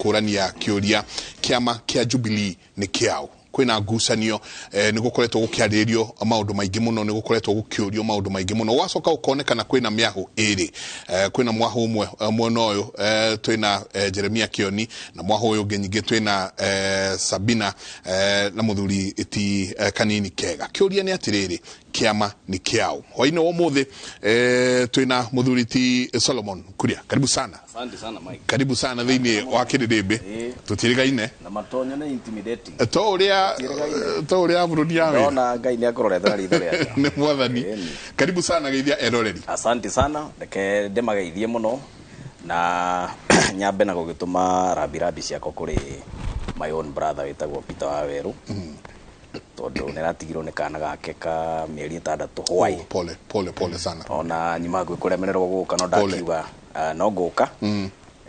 Tũkũrania kĩũria, kĩama kĩa Jubilee nĩ kĩaũ? Kwĩna ngucanio, nĩ gũkoretwo gũkĩarĩrĩrio maũndũ maingĩ mũno, nĩ gũkoretwo gũkĩũrio maũndũ maingĩ mũno, gwacoka gũkonekana kwĩna mĩahũ ĩrĩ. Kwĩna mwahũ ũmwe mwena ũyũ, twĩna Jeremia Kioni, na mwahũ ũyũ ũngĩ nyingĩ twĩna Sabina na mũthuri ti Kanini Kega. Kĩũria nĩ atĩrĩrĩ, kĩama nĩ kĩaũ? Hwainĩ wa ũmũthĩ twĩna mũthuri ti Solomon Kuria. Karibu sana. Asante sana, Mike. Karibu sana thĩinĩ wa Kĩrĩrĩmbĩ. Tũtirĩgaine. Na matonyo nĩ intimidating. To ũrĩa bũrũri ya wĩra. Ndona Ngai nĩ akũrorete na ritho rĩake. Nĩ mwathani. Ĩni. Karibu sana, geithia eroreri. Asante sana. Reke ndĩmageithie mũno na nyambe na gũgĩtũma rambirambi ciakwa kũrĩ my own brother wĩtagwo Peter Wawerũ, tondũ nĩ aratigirwo nĩ kana gake ka mĩeri 6 hwai. Oh, pole pole pole sana. Ona nyuma hakuhĩ kũremererwo gũka, no Pole. ndakiuga no ngũka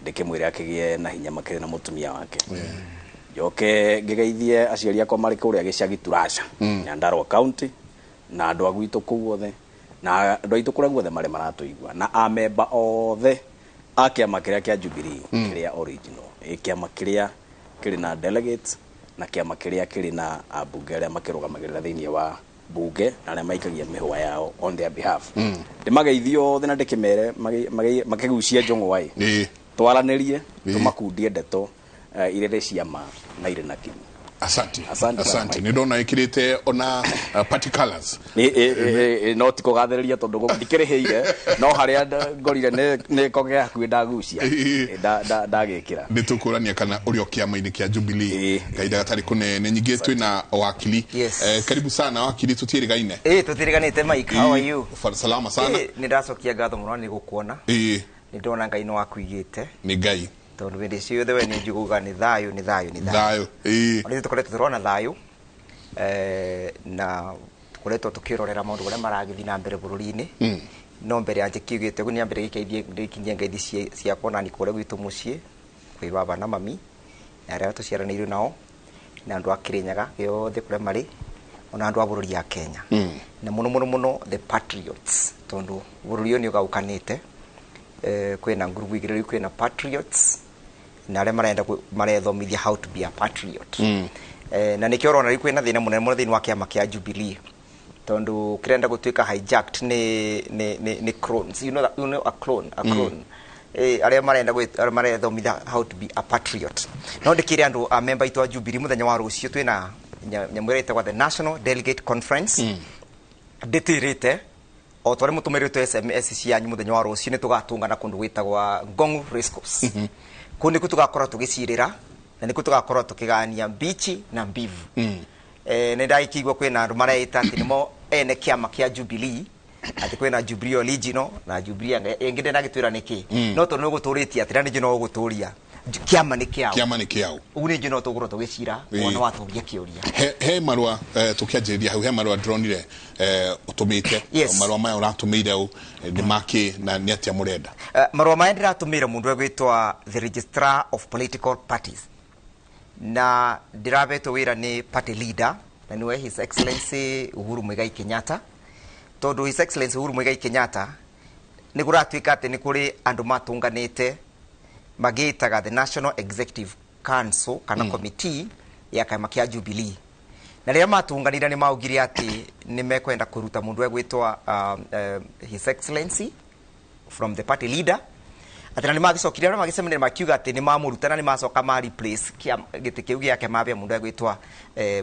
ndĩkĩmwĩre akĩgĩe na hinya makĩrĩ na mũtumia wake. Njoke ngĩgeithie aciari akwa marĩ kũrĩa gĩcagi Turasha, Nyandarua County, na andũ a gwitũ kũu othe, na andũ aitũ kũrĩa guothe marĩ maratũigua, na amemba othe a kĩama kĩrĩa kĩa Jubilee kĩrĩa original, ĩ kĩama kĩrĩa kĩrĩ na delegates na kĩama kĩrĩa kĩrĩ na ambunge arĩa makĩrũgamagĩrĩra thĩinĩ wa bunge na arĩa maikagia mĩhũa yao on their behalf. Ndĩmageithie othe na ndĩkĩmere makĩgucie njũng'wa ĩ twaranĩrie, tũmakundie ndeto irĩ rĩ cia ma na irĩ na kinyi. Asante. Asante sana, Asante. Mike. Nĩ ndona ĩkĩrĩte ona party colors. No ti kũgathĩrĩria tondũ ndikĩrĩhĩire, no harĩa ngorire nĩ koge hakuhĩ ndagucia. Ndagĩkĩra. Nĩ tũkũrania kana ũrĩ o kĩama-inĩ kĩa Jubilee. Kahinda gatarĩ kũnene nyingĩ twĩna wakili. Yes. Karibu sana, wakili, tũtiĩrĩgaine. Tutiriganite, Mike. How are you? Salama sana. Nĩ ndacokia ngatho mũno nĩ gũkuona. Nĩ ndona Ngai nĩ wakuigĩte. Nĩ Ngai. Tondũ hĩndĩ ciothe we nĩ njiguaga nĩ thayũ, nĩ thayũ, nĩ thayũ. Thayũ. Ona ithuĩ tũkoretwo tũrona thayũ, na tũkoretwo tũkĩrorera maũndũ marĩa maragĩthiĩ na mbere bũrũri-inĩ. No mbere ya njĩkiugĩte ũguo, nĩ gĩkeithie ndĩkinyie ngeithi ciakwa nani kũrĩa gwitũ mũciĩ kwĩ baba na mami na arĩa tũciaranĩirwo nao na andũ a Kĩrĩnyaga gĩothe kũrĩa marĩ, ona andũ a bũrũri ya Kenya, na mũno mũno mũno the patriots, tondũ bũrũri ũyũ nĩ ũgaũkanĩte. Kwĩna ngurubu igĩrĩ rĩu, kwĩna patriots na arĩa marenda marethomithia how to be a patriot. Na nĩkĩo ũrona rĩu kwĩna thĩna mũnene mũno thĩinĩ wa kĩama kĩa Jubilee, tondũ kĩrenda gũtuĩka hijacked nĩ clones. You know that, you know a clone, a clone. Arĩa marenda arĩa marethomithia how to be a patriot. No ndĩkĩre andũ a member aitũ a Jubilee, mũthenya wa rũciũ twĩna nyamũ ĩrĩa ĩtagwo the National Delegate Conference. Ndĩtĩrĩte o ta ũrĩa mũtũmĩrĩtwo SMS cianyu, mũthenya wa rũciũ nĩ tũgatũngana kũndũ gwĩtagwa Ngong Racecourse. Kũu nĩkuo tũgakorwo tũgĩcirĩra na nĩkuo tũgakorwo tũkĩgania mbichi na mbivu. Nĩ ndagĩkĩigua kwĩna andũ mareĩta atĩ nĩmo ene kĩama kĩa Jubilee, atĩ kwĩna Jubilee original na Jubilee ĩngĩ. Ndĩnagĩtwĩra nĩkĩ, no tondũ nĩ ũgũtũrĩtie atĩ na nĩ no ũgũtũria kĩama nĩ kĩao. Kĩama nĩ kĩao. Ũguo nĩ no tũgũkorwo tũgĩcira wona watũria kĩũria. He marũa, tũkĩanjĩrĩria hau, he marũa ndĩronire ũtũmĩte. Marũa maya ũratũmĩire ũ, nĩ makĩ na nĩ atĩa mũrenda? Marũa maya ndĩratũmĩire mũndũ egwĩtwa the Registrar of Political Parties, na ndĩrahetwo wĩra nĩ party leader, na nĩwe His Excellency Uhuru Muigai Kenyatta, tondũ His Excellency Uhuru Muigai Kenyatta nĩ kũratuĩka atĩ nĩ kũrĩ andũ matũnganĩte magĩtaga the National Executive Council kana committee ya kĩama kĩa Jubilee, na rĩrĩa matũnganire nĩ maugire atĩ nĩ mekwenda kũruta mũndũ egwĩtwa His Excellency from the party leader, atĩ na nĩ magĩcokire arĩa magĩcemania makiuga atĩ nĩ mamũruta na nĩ macoka ma replace gĩtĩ kĩu gĩake mabĩa mũndũ egwĩtwa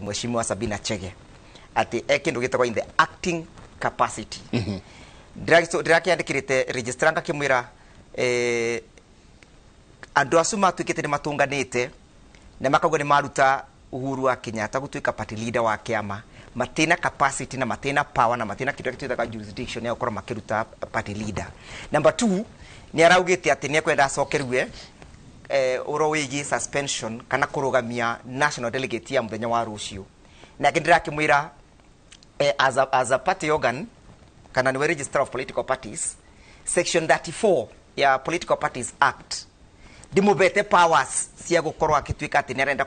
Mheshimiwa Sabina Chege, atĩ e kĩndũ gĩtagwo in the acting capacity. Ndĩrakĩandĩkĩrĩte registrar ngakĩmwĩra andũ acio matuĩkĩte nĩ matũnganĩte na makauga nĩ maruta Uhuru wa Kenyatta gũtuĩka party leader wa kĩama, matina capacity na matina power na matina kĩndũ gĩtwĩtaga jurisdiction ya gũkorwo makĩruta party leader. Number two, nĩ araugĩte atĩ nĩ ekwenda acokerue ũhoro wĩgiĩ suspension kana kũrũgamia national delegate ya mũthenya wa rũciũ. Nake ndĩrakĩmwĩra as a party organ, kana nĩwe Registrar of Political Parties, section 34 ya Political Parties Act ndimũbete powers cia gũkorwo agĩtuĩka atĩ nĩ arenda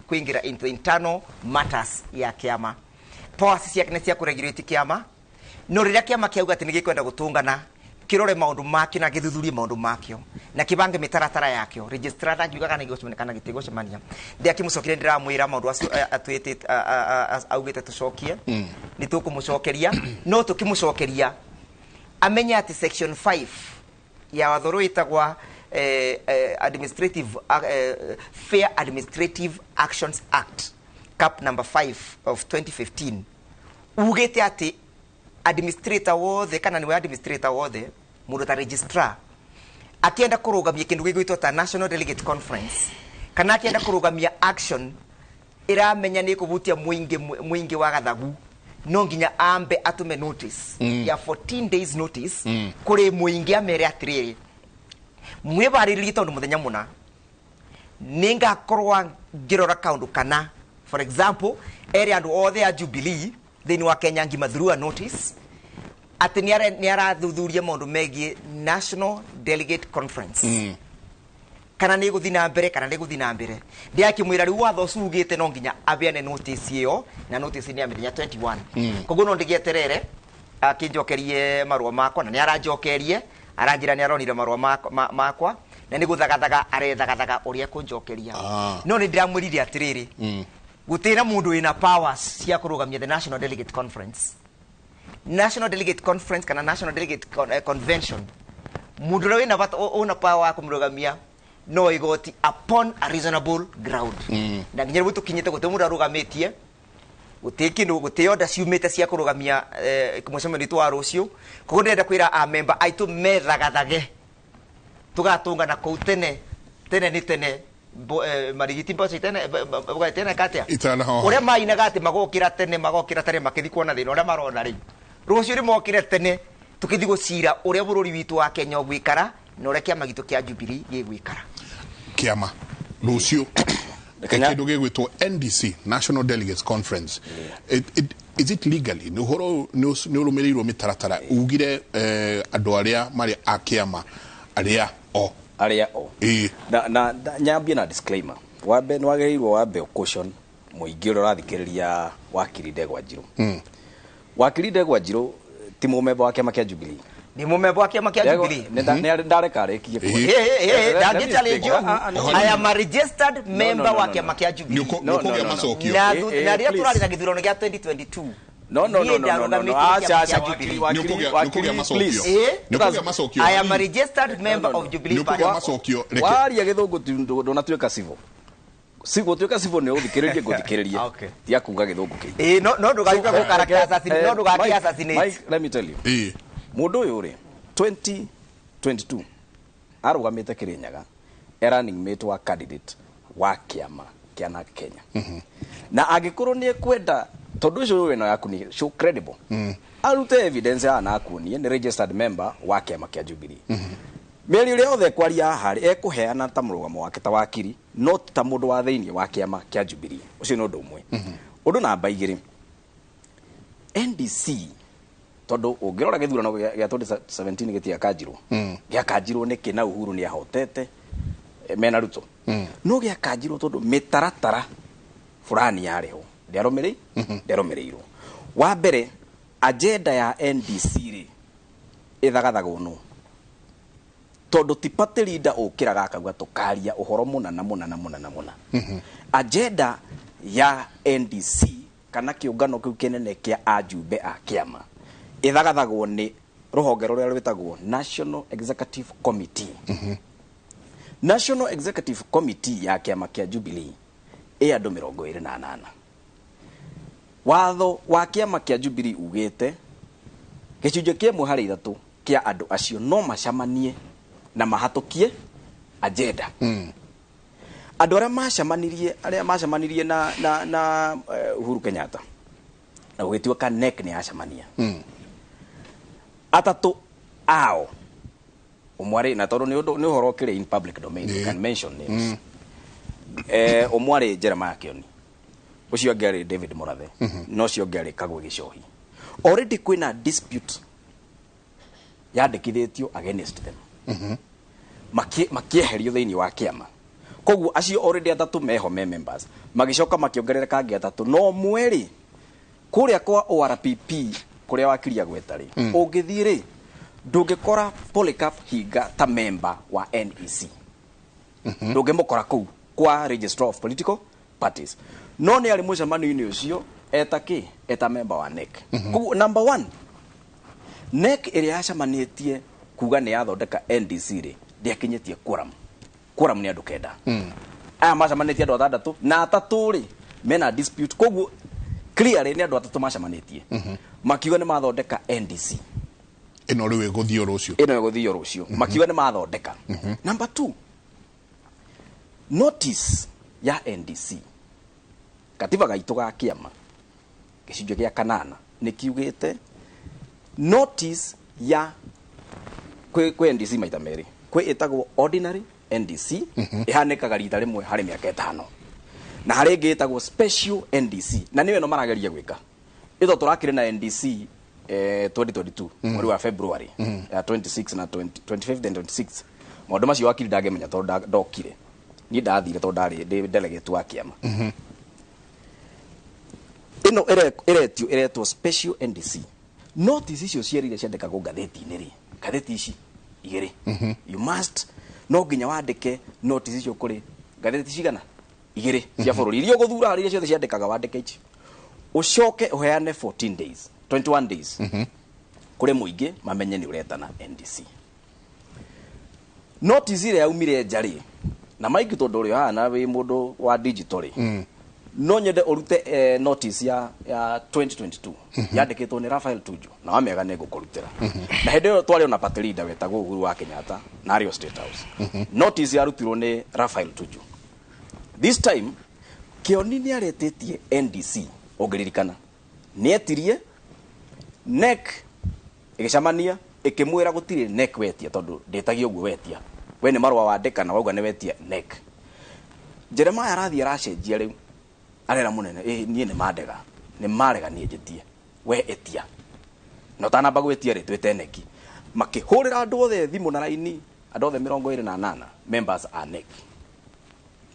kũingĩra into internal matters ya kĩama. Powers ciake nĩ cia kũregulate kĩama, no rĩrĩa kĩama kĩauga atĩ nĩ gĩkwenda gũtũngana Kirore maundu makio na githuthurie maundu makio na kibange mitaratara yakio. Registrar ndangiuga kana gigucemania kana gitigucemania. Ndiakimucokirie, ndiramwira maundu acio atwite augite tucokie ni tukumucokeria, no tukimucokeria amenye ati section 5 ya watho ũrĩa wĩtagwa administrative Fair Administrative Actions Act, Cap number 5 of 2015, ugite ati administrator wothe kana niwe administrator wothe, mundu ta registrar akienda kurugamia kindu gigwitwo ta National Delegate Conference kana akienda kurugamia action iramenya ni kuvutia mwingi mwingi wa gathagu, no nginya ambe atume notice ya 14 days notice kuri mwingi, amere atiriri, mwibaririe tondu muthenya muna ningakorwa ngirora kaundu kana. For example, ere andu othe a Jubilee thiini wa Kenya ngima through a notice ati ni arathuthuria maundu megie National Delegate Conference kana nä gå na mbere kana nä gå na mbere. Ndiakimwira riu watho ũcio ugĩte no nginya abeane notice ĩyo, na notice nĩ ya mĩthenya 21. Koguo no ndĩgĩeterere akĩnjokerie marũa makwa, na nĩ aranjokerie, aranjĩra nĩ aronire marũa makwa na nĩ gũthagathaga arethagathaga ũrĩa kũnjokeria. No nĩ ndĩramwĩrire atĩrĩrĩ, gũtirĩ na mũndũ wĩna powers cia kũrũgamia the National Delegate Conference. National Delegate Conference kana National Delegate Convention, mũndũ ũrĩa wĩna bata una power wa kũmũrũgamia no igoti upon a reasonable ground. Na nginya rĩu tũkinyĩte gũtirĩ mũndũ arũgamĩtie, gũtirĩ kĩndũ, gũtirĩ order ciumĩte cia kũrũgamia mũcemanio witũ wa rũciũ. Koguo ndĩrenda kwĩra a member aitũ methagathage, tũgatũngana kũu tene tene nĩ tene. Marigiti mboco tene tene katia. Itanahoha. Ũrĩa mainaga atĩ magokĩra tene, magokĩra tene makĩthi kuona thĩna ũrĩa marona rĩu. Rũciũ nĩ mokĩre tene tũkĩthi gũcira ũrĩa bũrũri witũ wa Kenya ũgwĩkara na ũrĩa kĩama gitũ kĩa Jubilee gĩgwĩkara. Kiama rũciũ Kenya- kĩndũ gĩgwĩtwo NDC, National Delegates Conference, is it legally, nĩ ũhoro nĩ ũrũmĩrĩirwo mĩtaratara ugire andũ arĩa marĩ a kĩama arĩa o Arĩa o na nyambie na disclaimer. Wambe nĩ wagĩrĩirwo wambe caution mũingĩ ũrĩa ũrathikĩrĩria wakiri Ndegwa Njirũ. Wakiri Ndegwa Njirũ ti mũmemba wa kĩama kĩa Jubilee. Nĩ mũmemba wa kĩama kĩa Jubilee. Ndareka arĩkie. Ndangĩ challenge ũguo. I am a registered member No, no, wa no, kĩama no. kĩa Jubilee. No, Nĩ no, ũkũgĩa no, no. macokio. Na Eh, na rĩrĩa please. tũrarĩ na gĩthurano gĩa 2022, No, no, niĩ no, no, no, no, no. ndarũgamĩtie Acha, kĩama acha, kĩa wakiri, Jubilee. wakiri, Nĩ ũkũgĩa wakiri, macokio. please. Nĩ ũkũgĩa macokio. I am a registered member No, no, of Jubilee Nĩ ũkũgĩa Party. macokio, reke. Waria gĩthũngũ ndũnatuĩka civil. Gũtuĩka civil nĩ ũthikĩrĩrie ngũthikĩrĩrie. Okay. Tiga kuga gĩthũngũ kĩingĩ. Ĩĩ, no ndũgagĩũka gũ character assassinate, no ndũgakĩ Mike, assassinate. Mike, let me tell you. Mũndũ ũyũ rĩ, 2022 arũgamĩte Kĩrĩnyaga e running mate wa candidate wa kĩama kĩa NARC Kenya, na angĩkorwo nĩ ekwenda, tondũ ũcio wĩna yaku nĩ show credible, arute evidence ya na akuonie nĩ registered member wa kĩama kĩa Jubilee. Mĩario ĩrĩa yothe ekwaria haha rĩ, ekũheana ta mũrũgamo wake ta wakiri, no ti ta mũndũ wa thĩinĩ wa kĩama kĩa Jubilee. Ũcio nĩ ũndũ ũmwe. Ũndũ namba 2, NDC, tondũ ũngĩrora gĩthurano gĩa 2017 gĩtiakanjirwo. Gĩakanjirwo nĩkĩ na Uhuru nĩ ahotete mena Ruto? No gĩakanjirwo tondũ mĩtaratara fulani yarĩ ho ndĩarũmĩrĩirwo. Wa mbere, agenda ya NDC rĩ, ĩthagathagwo nũ? Tondũ ti party leader ũkĩraga akauga tũkaria ũhoro mũna na mũna na mũna na mũna. Agenda ya NDC kana kĩũngano kĩu kĩnene kĩa ajumbe a kĩama ĩthagathagwo nĩ rũhonge rũrĩa rwĩtagwo National Executive Committee. National Executive Committee ya kĩama kĩa Jubilee ĩ andũ 28. Watho wa kĩama kĩa Jubilee ugĩte gĩcunjĩ kĩa 1 harĩ 3 kĩa andũ acio no macamanie na mahatũkie agenda. Andũ arĩa macemanirie na Uhuru Kenyatta na gũgĩtuĩka NEC nĩ yacemania, atatũ ao, ũmwe arĩ na, tondũ nĩ ũndũ nĩ ũhoro ũkĩrĩ in public domain, you can mention names, ũmwe arĩ Jeremiah Kioni, ũcio ũngĩ arĩ David Murathe, na ũcio ũngĩ arĩ Kagwe Gichohi. Already kwĩna dispute yandĩkithĩtio against them, makĩeherio thĩinĩ wa kĩama. Koguo acio already atatũ meho me members, magĩcoka makĩongerereka angĩ atatũ. No mweri kũrĩa kwa ORPP kũrĩa wakiria gweta rĩ, ũngĩthiĩ rĩ, Ndũngĩkora Polycarp Hinga ta member wa NEC, ndũngĩmũkora kũu kwa Registrar of Political Parties, no nĩ arĩ mũcemanio-inĩ ũcio eta kĩ eta member wa NEC. Koguo number one, NEC ĩrĩa yacemanĩtie kuga nĩ yathondeka NDC rĩ, ndĩakinyĩtie quorum. Quorum nĩ andũ 9. Aya macemanĩtie andũ 6, na 3 rĩ mena dispute. Koguo clearly nĩ andũ 3 macemanĩtie makiuga nĩ mathondeka NDC. Ĩno rĩu ĩgũthiĩ rũciũ. Ĩno ĩgũthio rũciũ, makiuga nĩ mathondeka. Number two, notice ya NDC, katiba gaitũ ga kĩama gĩcunjĩ gĩa 8 nĩ kiugĩte notice ya kwĩ NDC maita merĩ. Kwĩ ĩtagwo ordinary NDC, ĩhanĩkaga rita rĩmwe harĩ mĩaka 5, na harĩ ĩngĩ ĩtagwo special NDC, na nĩyo ĩno marageria gwĩka. Ĩto tũrakĩrĩ na NDC 2022 mweri wa February ya 26 na 20, 25 and 26. Maũndũ macio wakiri ndangĩmenya tondũ ndokire, niĩ ndathire tondũ ndarĩ ndĩ delegate wa kĩama. Ĩno ĩretio ĩretwo special NDC. Notice icio cierĩ iria ciandĩkagwo ngathĩti-inĩ rĩ, ngathĩti ici igĩrĩ, you must, no nginya wandĩke notice icio kũrĩ ngathĩti cigana igĩrĩ cia bũrũri iria ũgũthura, harĩ iria ciothe ciandĩkaga wandĩke ici, ũcoke ũheane 14 days, 21 days kũrĩ mũingĩ mamenye nĩ ũretana NDC. Notice ĩrĩa yaumire nja rĩ, na maingĩ tondũ ũrĩ haha wĩ mũndũ wa digital rĩ, no nyende ũrute notice ya 2022 yandĩkĩtwo nĩ Raphael Tuju, na wamega nĩ ngũkũrutĩra. Na hĩndĩ ĩyo twarĩ ona party leader wetagwo Uhuru wa Kenyatta na arĩ o State House. Notice yarutirwo nĩ Raphael Tuju. This time Kĩoni nĩ aretĩtie NDC, ũngĩririkana nĩ etirie NEC ĩgĩcemania ĩkĩmwĩra gũtirĩ NEC wetia, tondũ ndĩtagia ũguo wetia, we nĩ marũa wandĩka na wauga nĩ wetia NEC. Jeremiah arathiĩ aracenjia rĩu, arera mũnene, ĩ niĩ nĩ mandega, nĩ marega niĩ njĩtie, we ĩtia, na ũtanamba gwĩtia rĩ, twĩte NEC. Makĩhũrĩra andũ othe thimũ na raini, andũ othe 28 members a NEC,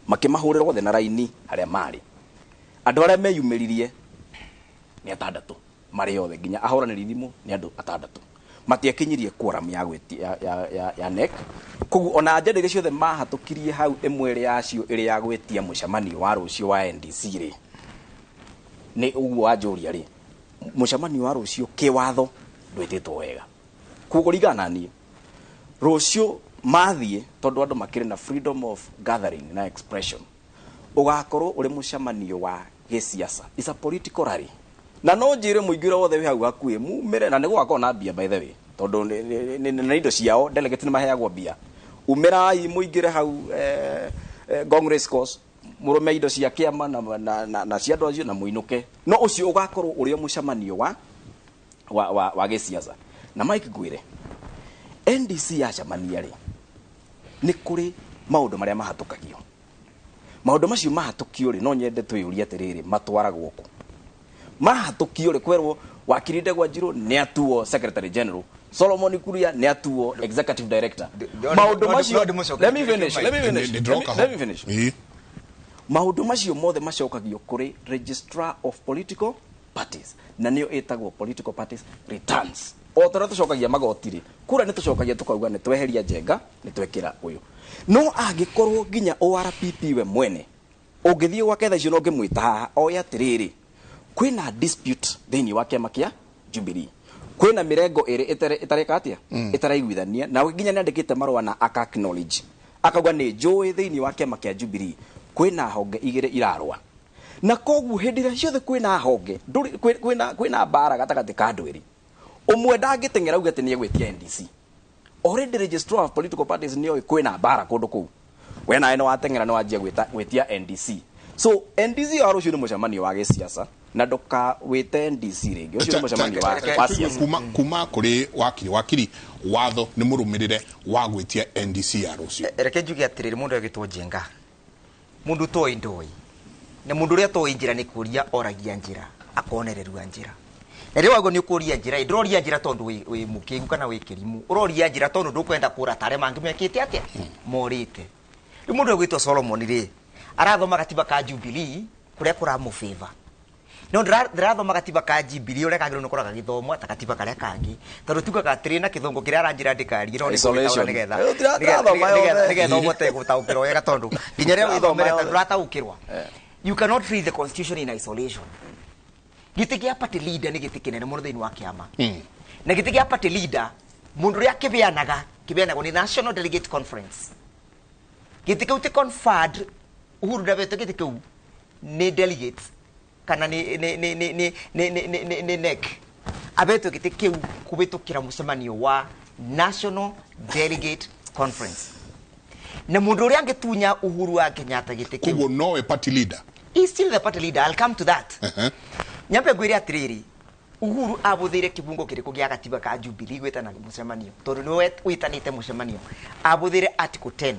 makĩmahũrĩra othe na raini harĩa marĩ. Andũ arĩa meyumĩririe nĩ 6 marĩ othe, nginya ahũranĩri thimũ nĩ andũ 6, matiakinyirie quorum ya gwĩtia ya NEC. Koguo ona agenda iria ciothe mahatũkirie hau, ĩmwe ĩrĩa yacio ĩrĩ ya gwĩtia mũcemanio wa rũciũ wa NDC rĩ, nĩ ũguo wanjũria rĩ, mũcemanio wa rũciũ kĩwatho ndwĩtĩtwo wega. Koguo kũringana na niĩ, rũciũ mathiĩ, tondũ andũ makĩrĩ na freedom of gathering na expression, ũgakorwo ũrĩ mũcemanio wa gĩsiasa. It's a political rally, na no njĩre mũingĩ ũrĩa wothe wĩ hau hakuhĩ mumĩre, na nĩ gũgakorwo na mbia by the way, tondũ nĩ indo ciao, delegate nĩ maheagwo mbia. Umĩrai mũingĩre hau Ngong Race Course, mũrũme indo cia kĩama na cia andũ acio na mũinũke. No ũcio ũgakorwo ũrĩ o mũcemanio wa gĩsiasa. Na Mike, ngwĩre, NDC yacemania rĩ, nĩ kũrĩ maũndũ marĩa mahatũkagio. Maũndũ macio mahatũkio rĩ, no nyende twĩyũrie atĩrĩrĩ, matwaragwo kũ? Mahatũkio rĩ, kwerwo wakiri Ndegwa Njirũ nĩ atuo secretary general, Solomon Kuria nĩ atuo executive director. Maũndũ macio, let me finish, let me finish, let me finish. Maũndũ macio mothe macokagio kũrĩ Registrar of Political Parties, na nĩyo ĩtagwo political parties returns. O ta ũrĩa tũcokagia magoti rĩ, kura nĩ tũcokagia tũkauga nĩ tweheria Njenga, nĩ twekĩra ũyũ. No angĩkorwo nginya ORPP we mwene ũngĩthiĩ gwake thaa icio na ũngĩmwĩta haha oe atĩrĩrĩ, kwĩna dispute thĩinĩ wa kĩama kĩa Jubilee, kwĩna mĩrengo ĩrĩ ĩtareka atĩa, ĩtaraiguithania, na nginya nĩ andĩkĩte marũa na aka acknowledge, akauga nĩ njũĩ thĩinĩ wa kĩama kĩa Jubilee kwĩna honge igĩrĩ irarũa, na koguo hĩndĩ ĩrĩa ciothe kwĩna honge kwĩna mbara gatagatĩ ka andũ erĩ, ũmwe ndangĩteng'era auge atĩ nĩ egwĩtia NDC. Already Registrar of Political Parties nĩoĩ kwĩna mbara kũndũ kũu, we nawe nĩ wateng'era nĩ wanjia gwĩtia NDC. So NDC wa rũciũ nĩ mũcemanio wa gĩsiasa, na ndũkawĩte NDC rĩngĩ, ũcio nĩ mũcemanio wa siasa. Kuma kũrĩ wakiri, watho nĩ mũrũmĩrĩre wa gwĩtia NDC ya rũciũ? Reke njuge atĩrĩrĩ, mũndũ agĩtwo Njenga, mũndũ toĩ ndoĩ, na mũndũ ũrĩa toĩ njĩra nĩ kũria oragia njĩra, akonererua njĩra. Na rĩrĩa waigua nĩ ũkũria njĩra, ndũroria njĩra tondũ wĩ mũkĩgu kana wĩ kĩrimũ, ũroria njĩra tondũ ndũkwenda kũra ta arĩa mangĩ mekĩte atĩa, morĩte. Rĩu mũndũ ũgwĩtwo Solomon rĩ, arathoma gatiba ka Jubilee kũrĩa kũramũfavor. No ndĩrathoma gatiba ka Jubilee ũrĩa kagĩrĩirwo nĩ gũkorwo gagĩthomwo ta gatiba karĩa kangĩ, tondũ tugaga atĩrĩ na kĩthũngũ kĩrĩa aranjĩra ndĩkarie, no nĩngũgĩtaũra nĩgetha nĩgetha ũhote gũtaũkĩrwo wega, tondũ nginya rĩrĩa wĩthomere ndũrataũkĩrwo. You cannot read the constitution in isolation. Gĩtĩ kĩa party leader nĩ gĩtĩ kĩnene mũno thĩinĩ wa kĩama, na gĩtĩ kĩa party leader mũndũ ũrĩa kĩbeanaga kĩbeanagwo nĩ National Delegate Conference. Gĩtĩ kĩu ti conferred, Uhuru ndabete gĩtĩ kĩu nĩ delegates kana nĩ NEC. Abetwo gĩtĩ kĩu kũhĩtũkĩra mũcemanio wa National Delegate Conference, na mũndũ ũrĩa angĩtunya Uhuru wa Kenyatta gĩtĩ kĩu, Koguo nowe party leader. He's still the party leader. I'll come to that. Nyambe ngwĩre atĩrĩrĩ, Uhuru abũthĩire kĩbungo kĩrĩkũ gĩa gatiba ka Jubilee gwĩtana mũcemanio, tondũ nĩwe wĩtanĩte mũcemanio? Abũthĩire article 10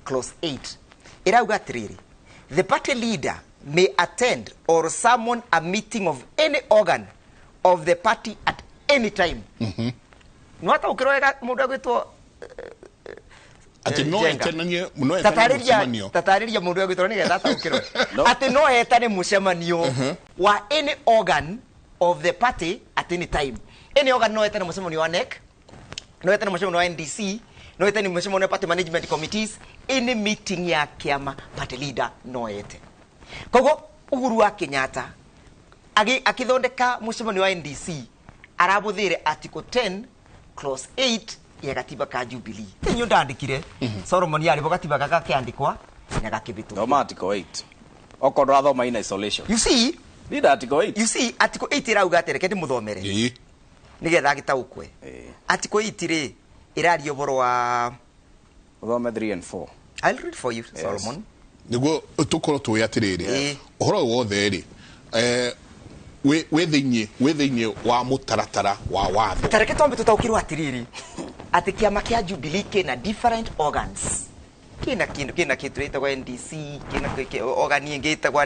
clause 8, ĩrauga atĩrĩrĩ, "The party leader may attend or summon a meeting of any organ of the party at any time." Nĩwataũkĩrwo wega mũndũ agwĩtwo Atĩ no Njenga. etananie, no etanie mũcemanio. Tatarĩria mũndũ agwĩtwo nĩgetha ataũkĩrwo atĩ no etane mũcemanio wa any organ of the party at any time. Any organ, no etane mũcemanio wa NEC, no etane mũcemanio wa NDC, no etane mũcemanio wa party management committees, any meeting ya kĩama party leader no ete. Koguo Uhuru wa Kenyatta akĩthondeka mũcemanio wa NDC arabũthĩire article 10 clause 8 ya gatiba ka Jubilee. Tinyo ndandĩkire, Solomon yarĩ bo gatiba gaka gakĩandĩkwa na gakĩhĩtũkio. Thoma article 8 okorwo ndũrathoma in isolation. You see, Read article 8. you see, article 8 ĩrauga atĩ, reke ndĩmũthomere nĩgetha agĩtaũkwe. Article 8 rĩ, ĩraria ũhoro wa Ũthome 3 and 4. I'll read for you, Solomon. Nĩguo tũkorwo tũĩ atĩrĩrĩ, ũhoro ũyũ wothe rĩ, wĩ thĩinĩ wa mũtaratara wa watho. Tareke twambe tũtaũkĩrwo atĩrĩrĩ, atĩ kĩama kĩa Jubilee kĩna different organs, kĩna kĩndũ kĩna kĩndũ gĩtagwo NDC, kĩna organ ĩngĩ ĩtagwo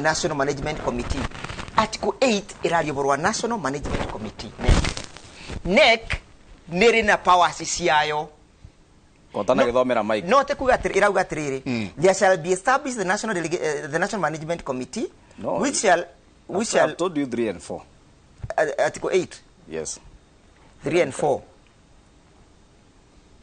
National Management Committee. Article 8 ĩraria ũhoro wa National Management Committee, NEC. NEC nĩ ĩrĩ na powers ciayo. Kotana gĩthomera Mike. No te kuga atĩrĩ, ĩrauga atĩrĩrĩ, there shall be established the National Management Committee, No, which I've shall told you 3 and 4. Article 8. Yes. 3 and 4.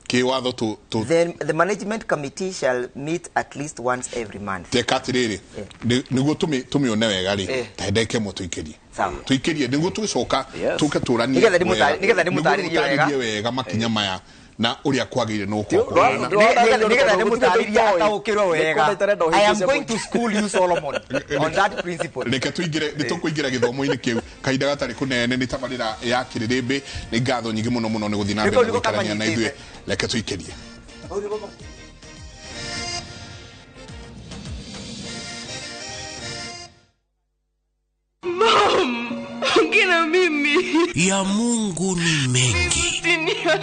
Kĩwatho tũ Then the management committee shall meet at least once every month. Teka atĩrĩrĩ, nĩguo tũmĩone wega rĩ, ta ndagĩka ĩmwe tũikĩrie. Sawa. Tũikĩrie nĩguo tũgĩcoka tũke tũranie Nĩgetha wega. nĩgetha ndĩmũtarĩrie wega. Nĩguo wega makinya maya na ũrĩa kwagĩrĩire nĩ gũkorwo kũhana. Nĩgetha ndĩmũtarĩrie ataũkĩrwo wega. I am going to school you, Solomon, on that principle. Reke tũingĩre, nĩ tũkũingĩra gĩthomo-inĩ kĩu kahinda gatarĩ kũnene. Nĩ tabarĩra ya Kĩrĩrĩmbĩ. Nĩ ngatho nyingĩ mũno mũno nĩ gũthiĩ na mbere Nĩkũo na nĩko gũikarania na ithuĩ. kamanyitĩte. Reke tũikĩrie. Mom, ongea na mimi. Ya Mungu ni mengi.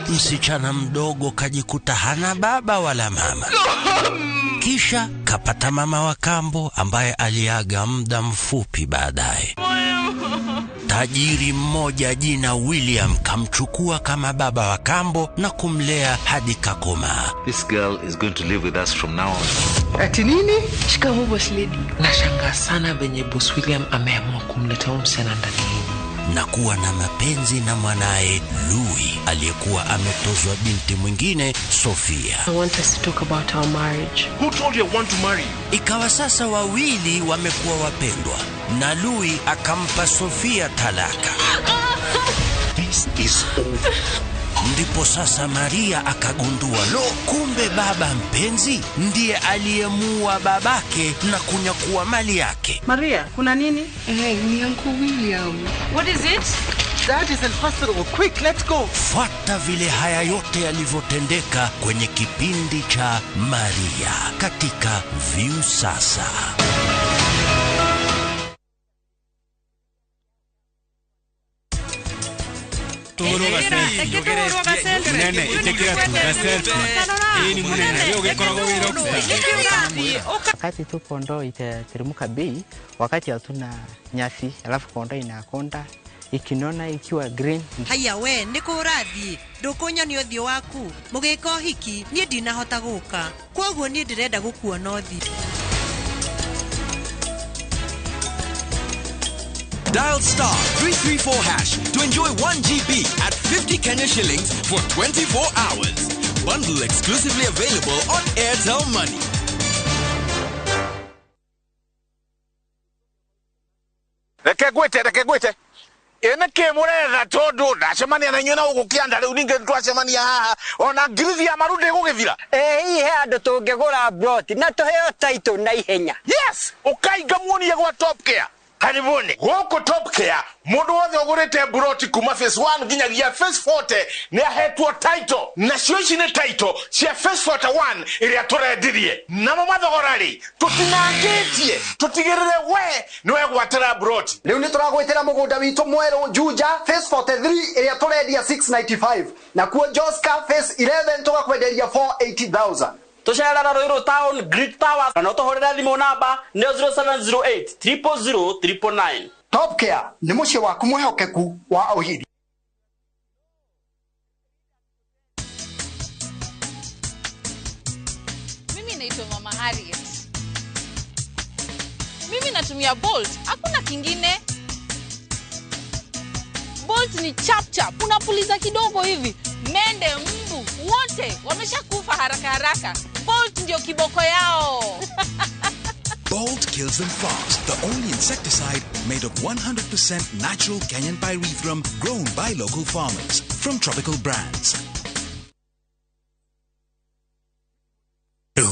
Msichana mdogo kajikuta hana baba wala mama, kisha kapata mama wa kambo ambaye aliaga muda mfupi baadaye. Tajiri mmoja jina William kamchukua kama baba wa kambo na kumlea hadi kakomaa. This girl is going to live with us from now on. Ati nini? Shikamoo, boss lady. Nashangaa sana venye boss William ameamua kumleta huyu msichana ndani yenu. Na kuwa na mapenzi na mwanaye Louis aliyekuwa ametozwa binti mwingine, Sofia. I want us to talk about our marriage. Who told you I want to marry you? Ikawa sasa wawili wamekuwa wapendwa na Louis akampa Sofia talaka. This is over. Ndipo sasa Maria akagundua, lo, kumbe baba mpenzi ndiye aliyemuua babake na kunyakua mali yake. Maria, kuna nini? Hey, ni Uncle William. What is it? Dad is in hospital. Quick, let's go. Fuata vile haya yote yalivyotendeka kwenye kipindi cha Maria katika Viusasa. Munene itikira tu ga selfie ĩĩ ni munene rĩu ũgĩkoragwo wĩ rockstar. Wakati tu kondoo itateremka bei, wakati hatuna nyasi, alafu kondoo inakonda ikinona ikiwa green. Haya we, nĩ kũ ũrathiĩ? Ndũkũnyonia ũthiũ waku mũgĩka ũhiki? Niĩ ndinahota gũka, kwoguo niĩ ndĩrenda gũkuona ũthiũ. Dial star 334 hash to enjoy 1 GB at 50 Kenya shillings for 24 hours. Bundle exclusively available on Airtel Money. Reke gwite, reke gwite. Ĩ nĩkĩ mũretha tondũ ndacemania na inyuĩ na gũkũ kĩanda rĩu ningĩ twacemania haha ona ngirithi ya maru ndĩgũgĩthira. Ĩ hihi he handũ tũngĩgũra broti na tũheo title na ihenya? Yes, ũkainga muonie gwa Top Care. Karibuni gũkũ Top Care, mũndũ wothe ũgũrĩte broti kuma phase 1 nginyagia phase 40 nĩ ahetwo title, nacio ici nĩ title cia phase 41 ĩrĩa tũrendirie. Namo mathogora rĩ tũtinangĩtie, tũtigĩrĩre we nĩ wegwatĩra broti. Rĩu nĩ tũragwĩtĩra mũgũnda witũ mwerũ Juja phase 43 ĩrĩa tũrendia 695, nakuo Joska phase 11 tũgakwenderia 480,000. Tũcerera Ruiru Town Greek Towers na no tũhũrĩre thimũ namba nĩ 0708 000 999. Top Care nĩ mũciĩ waku mwĩhokeku wa ũhiri. Mimi naitwa Mama Harriet. Mimi natumia Bolt, hakuna kingine. Bolt ni chap chap, unapuliza kidogo hivi, mende, mbu, wote wameshakufa haraka haraka. Bolt ndio kiboko yao. Bolt kills them fast. The only insecticide made of 100% natural Kenyan pyrethrum grown by local farmers from tropical brands.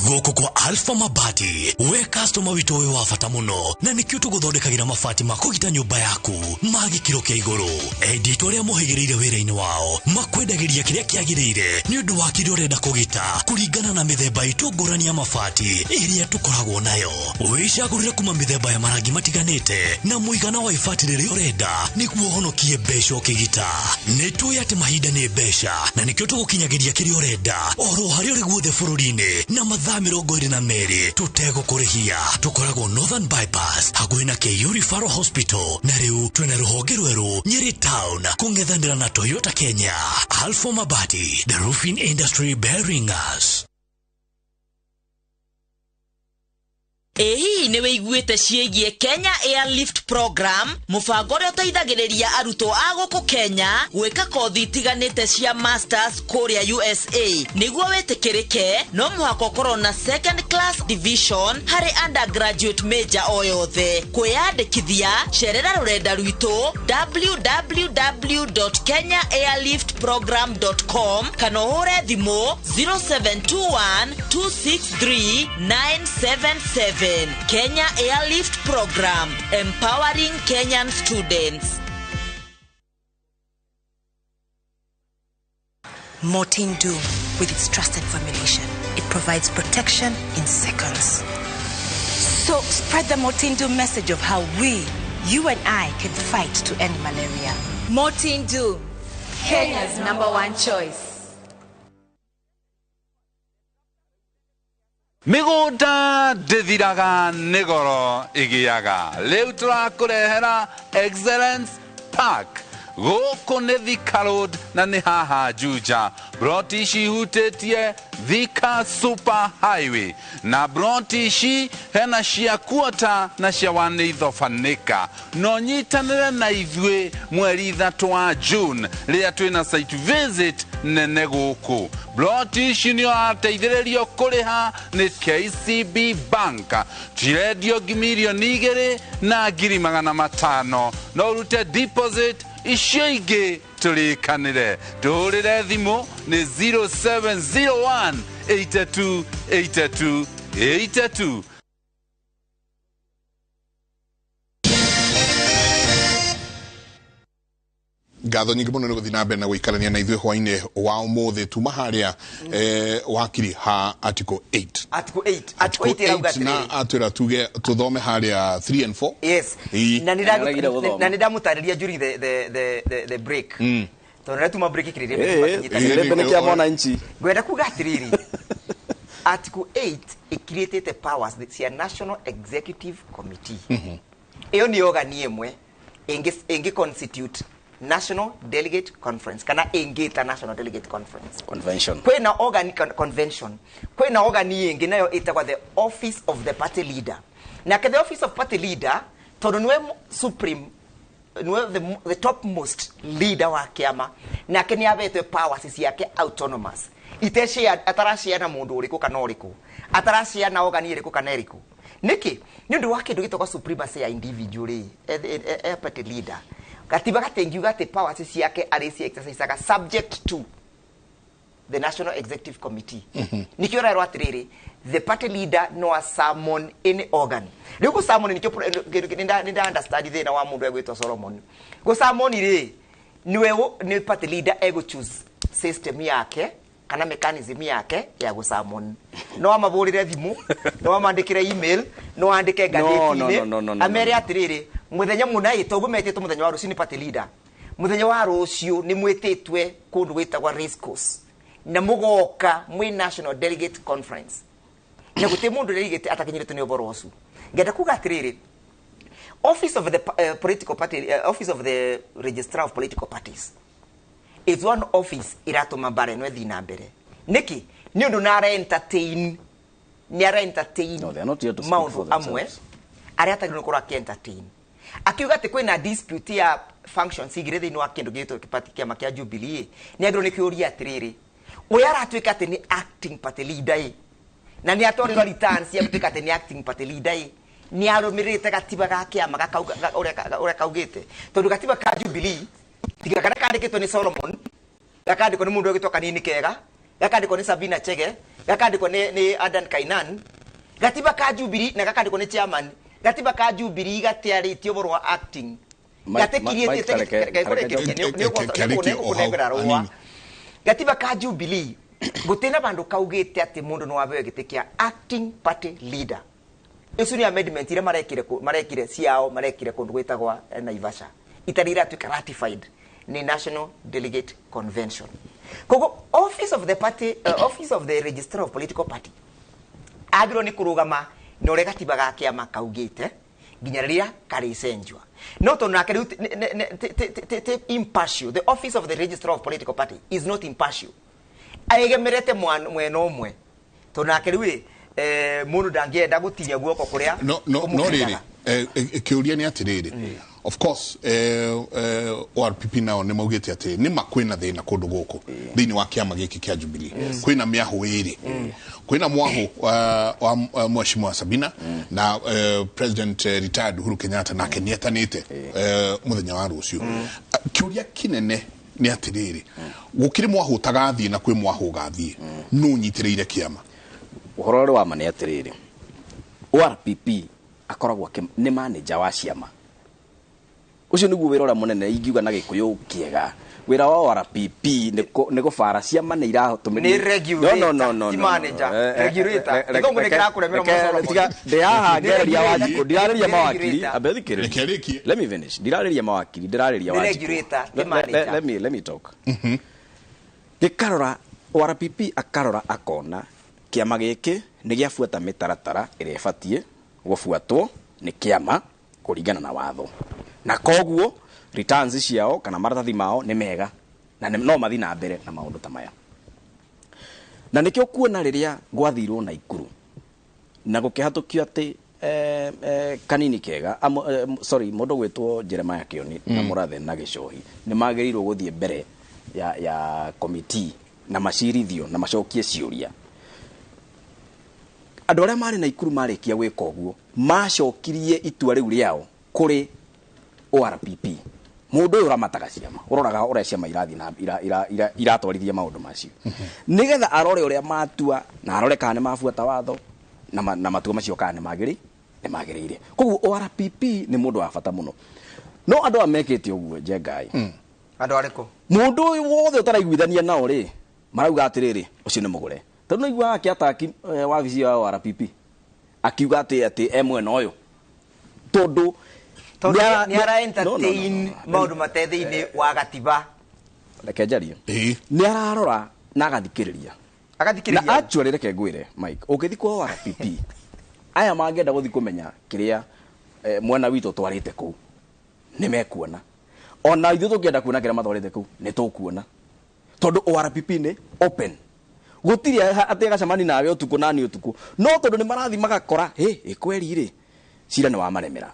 Gũkũ kwa Alpha Mabati, we customer witũ wĩ wa bata mũno, na nĩkĩo tũgũthondekagĩra mabati ma kũgita nyũmba yaku ma gĩkĩro kĩa igũrũ. Endia itũ arĩa mohĩgĩrĩire wĩra-inĩ wao makwendagĩria kĩrĩa kĩagĩrĩire nĩ ũndũ wa kĩrĩa ũrenda kũgita kũringana na mĩthemba itũ ngũrani ya mabati ĩrĩa tũkoragwo nayo. Wĩcagũrĩre kuma mĩthemba ya marangi matiganĩte na mũigana wa ibati rĩrĩa ũrenda nĩguo ũhonokie mbeca ũkĩgita. Nĩ tũĩ atĩ mahinda nĩ mbeca na nĩkĩo tũgũkinyagĩria kĩrĩa ũrenda oro harĩa ũrĩ guothe bũrũri-inĩ na mathaa 22 tũtegũkũrĩhia. Tũkoragwo Northern Bypass hakuhĩ na KU Referral Hospital, na rĩu twĩna rũhonge rwerũ Nyeri Town kũng'ethanĩra na Toyota Kenya. Alpha Mabati, the roofing industry bearing us. Ĩ hihi nĩ wĩiguĩte ciĩgiĩ Kenya Airlift Program, mũbango ũrĩa ũteithagĩrĩria arutwo a gũkũ Kenya gwĩka kothi itiganĩte cia masters kũrĩa USA? Nĩguo wĩtĩkĩrĩke no mũhaka ũkorwo na second class division harĩ undergraduate major o yothe. Kwĩyandĩkithia, cerera rũrenda rwitũ www.kenyaairliftprogram.com kana ũhũre thimũ 0721 263 977. Kenya Airlift Program, empowering Kenyan students. Mortein Doom, with its trusted formulation, it provides protection in seconds. So spread the Mortein Doom message of how we, you and I, can fight to end malaria. Mortein Doom, Kenya's #1 choice. Mĩgũnda ndĩthiraga nĩ goro ĩgĩaga. Rĩu tũrakũrehera Excellence Park. Gũkũ nĩ Thika Road na nĩ haha Juja. Broti ici ihutĩtie Thika Super Highway, na broti ici hena cia kuota na cia wanĩithobanĩka. No nyitanĩre na ithuĩ mweri 3 wa June rĩrĩa twĩna site visit nene gũkũ. Broti ici nĩ ũrateithĩrĩrio kũrĩha nĩ KCB Bank. Cirendio 2,500,000. No ũrute deposit icio ingĩ tũrĩkanĩre. Tũhũrĩre thimũ nĩ 0701 82 82 82. Ngatho nyingĩ mũno nĩ gũthiĩ na mbere na gũikarania na ithuĩ hwainĩ wa ũmũthĩ. Tuma harĩa wakiri ha article 8. Article 8. Article 8 ĩrauga 8 na atwĩra tuge tũthome harĩa 3 and 4. Yes. Na nĩ ndamũtarĩria during the break. Tondũ rĩrĩa tuma break kĩrĩrĩ kĩrĩrĩ kĩa mwananchi. Ngwenda kuga atĩrĩrĩ, Article 8 ĩcreatĩte powers cia National Executive Committee. Ĩyo nĩ organ ĩmwe ĩngĩ constitute National Delegate Conference kana ĩngĩta National Delegate Conference Convention. Kwĩna organ convention, kwĩna organ ĩngĩ nayo ĩtagwo the Office of the Party Leader. Nake the Office of Party Leader tondũ nĩwe supreme niwe the topmost leader wa kiama nake ni abetwe powers ciake autonomous iteshare atarashare na mundu uriku kana uriku atarashare na organ iriku kana iriku niki ni undu wa kindu gitagwo supremacy ya individual ri e party leader gatiba gatingiuga ati powers ciake ari ci exercise subject to the National Executive Committee. Nikio rarwo atiriri the party leader no a summon any organ. Riu go summon nikio ninda understand thina wa mundu egwitwo Solomon. Go summon ri niwe ni party leader ego choose system yake kana mechanism yake ya go summon. No amabũrire thimu, no amandikire email, no andike ngathĩti-inĩ. Amere atiriri muthenya muna itogo metĩtwo muthenya wa rũciũ ni party leader. Muthenya wa rũciũ ni mwĩtĩtwe kũndũ gwĩtagwa race course. Na mugoka mwi National Delegate Conference na gute mundu delegate atakinyiritwo ni uboro ucu ngenda kuga atiriri office of the political party office of the registrar of political parties is one office iratuma mbare no thi na mbere niki ni undu na ara entertain ni ara entertain no they are not here to speak for themselves amwe aria atagirwo korwo aki entertain akiuga ati kwina dispute ya functions igire thiini wa kindu gitwo party kiama kia Jubilee ni agirwo ni kiuria atiriri uya aratuika ati ni acting party leader i na ni atwarirwo returns ya gutuika ati ni acting party leader i ni arumirite gatiba ga kiama gakauga uria kaugite tondu gatiba ka Jubilee tiga kana kandikitwo ni Solomon gakandikwo ni mundu egwitwo Kanini Kega gakandikwo ni Sabina Chege gakandikwo ni Adan Kainan gatiba ka Jubilee na gakandikwo ni chairman gatiba ka Jubilee gatiarĩtie ũhoro wa acting gatikiriete gatiba ka Jubilee gutina bandu kaugite ati mundu no abeo giti kia acting party leader icu ni amendment iria marekire ciao marekire kundu gwitagwa Naivasha itari iratuika ratified ni National Delegate Convention. Kogo office of the party office of the registrar of political party agirwo ni kurugama na uria gatiba ga kiama kaugite nginya riria karicenjwa no tondu nake riu impartial. The office of the registrar of political party is not impartial aegemerete mwena umwe tondu nake riu mundu ndangienda gutinia guoko kuria no riri kiuria ni atiriri of course ORPP nao ni maugite ati ni makwina thina kundu guku thiini wa kiama giki kia Jubilee kwina miahu iri kwina mwahu wa Mheshimiwa Sabina na President retired Uhuru Kenyatta nake nietanite muthenya wa rucio kiuria kinene ni atiriri gukiri mwahu utagathie na kwi mwahu ugathie no nyitiriire kiama uhoro wa ma ni atiriri ORPP akoragwo ni manager wa ciama ucio niguo wira uria munene ingiuga na gikuyu kiega wira wa ORPP ni gubara ciama ni iratumira ni regulator no ti manager regulator ngongo ni kirakuremera musoro tiga ndiaha ngereria Wanjiku ndirariria mawakiri ambe thikiririe let me finish ndirariria mawakiri ndirariria Wanjiku regulator ti manager let me talk gikarora ORPP akarora akona kiama giki ni giabuata mitaratara iria ibatie gubuatwo ni kiama kuringana na watho na koguo returns ciao kana maratathi mao ni mega na no mathi na mbere na maundu ta maya na nikio kuona riria gwathirwo na Ikuru na gukihatukio ati Kanini Kega sorry mundu gwitwo Jeremiah Kioni na Murathe na Gicohi ni magirirwo guthie mbere ya committee na macirithio na macokie ciuria andu aria mari na Ikuru marikia gwika uguo macokirie itua riu riao kuri ORPP mundu uyu uramataga ciama uroraga uria ciama irathi na iratwarithia maundu macio nigetha arore uria matua na arore kana ni mabuata watho na matua macio kana ni magirire koguo ORPP ni mundu wa bata muno no andu amekite uguo Njengai andu ariku mundu uyu wothe utaraiguithania nao ri marauga atiriri ucio ni mugure tondu naiguaga akiataki wabici ya ORPP akiuga ati e mwena uyu tondu ni ara entertain maundu mate thiini wa gatiba reke njarie ni ararora na agathikiriria na actually reke ngwire Mike ungithi kwa ORPP aya mangenda guthi kumenya kiria mwena witũ twarite kuu ni mekuona ona ithuĩ tũngĩenda kuona kiria matwarite kuu ni tũkuona tondu ORPP ni open gutiri ati agacemani nawe utuku nani utuku no tondu ni marathi magakora he ikweri ri Cira nĩ wamaremera.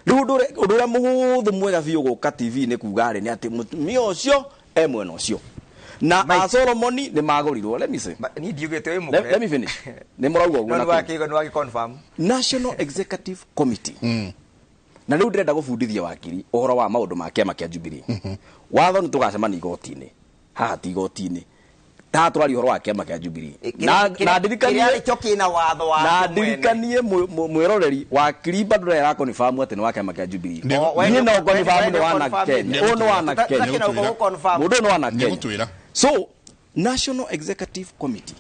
Rĩu ũndũ ũrĩa mũhũthũ mwega biũ gũka TV-inĩ kuga rĩ nĩ atĩ mũtumia ũcio e mwena ũcio. Na a Solomoni nĩ magũrirwo. Let me say. Niĩ ndiugĩte wĩ mũkũre. Let me finish. Nĩ mũrauga ũguo No na nĩ wakĩigua nĩ wagĩ confirm. National Executive Committee. Na rĩu ndĩrenda gũbundithia wakiri ũhoro wa maũndũ ma kĩama kĩa Jubilee. Watho nĩ tũgacemania igoti-inĩ. Haha ti igoti-inĩ. Taha tũraria ũhoro wa kĩama kĩa Jubilee. Na ndirikanie Kĩrĩa nĩkĩo kĩna watho wa na ndirikanie mwĩroreri wakiri bado ndĩrera confirm atĩ nĩ wa kĩama kĩa Jubilee. Niĩ no confirm nĩ wa NARC Kenya. Ũyũ nĩ wa NARC Kenya. Mũndũ ũyũ nĩ wa NARC Kenya. So National Executive Committee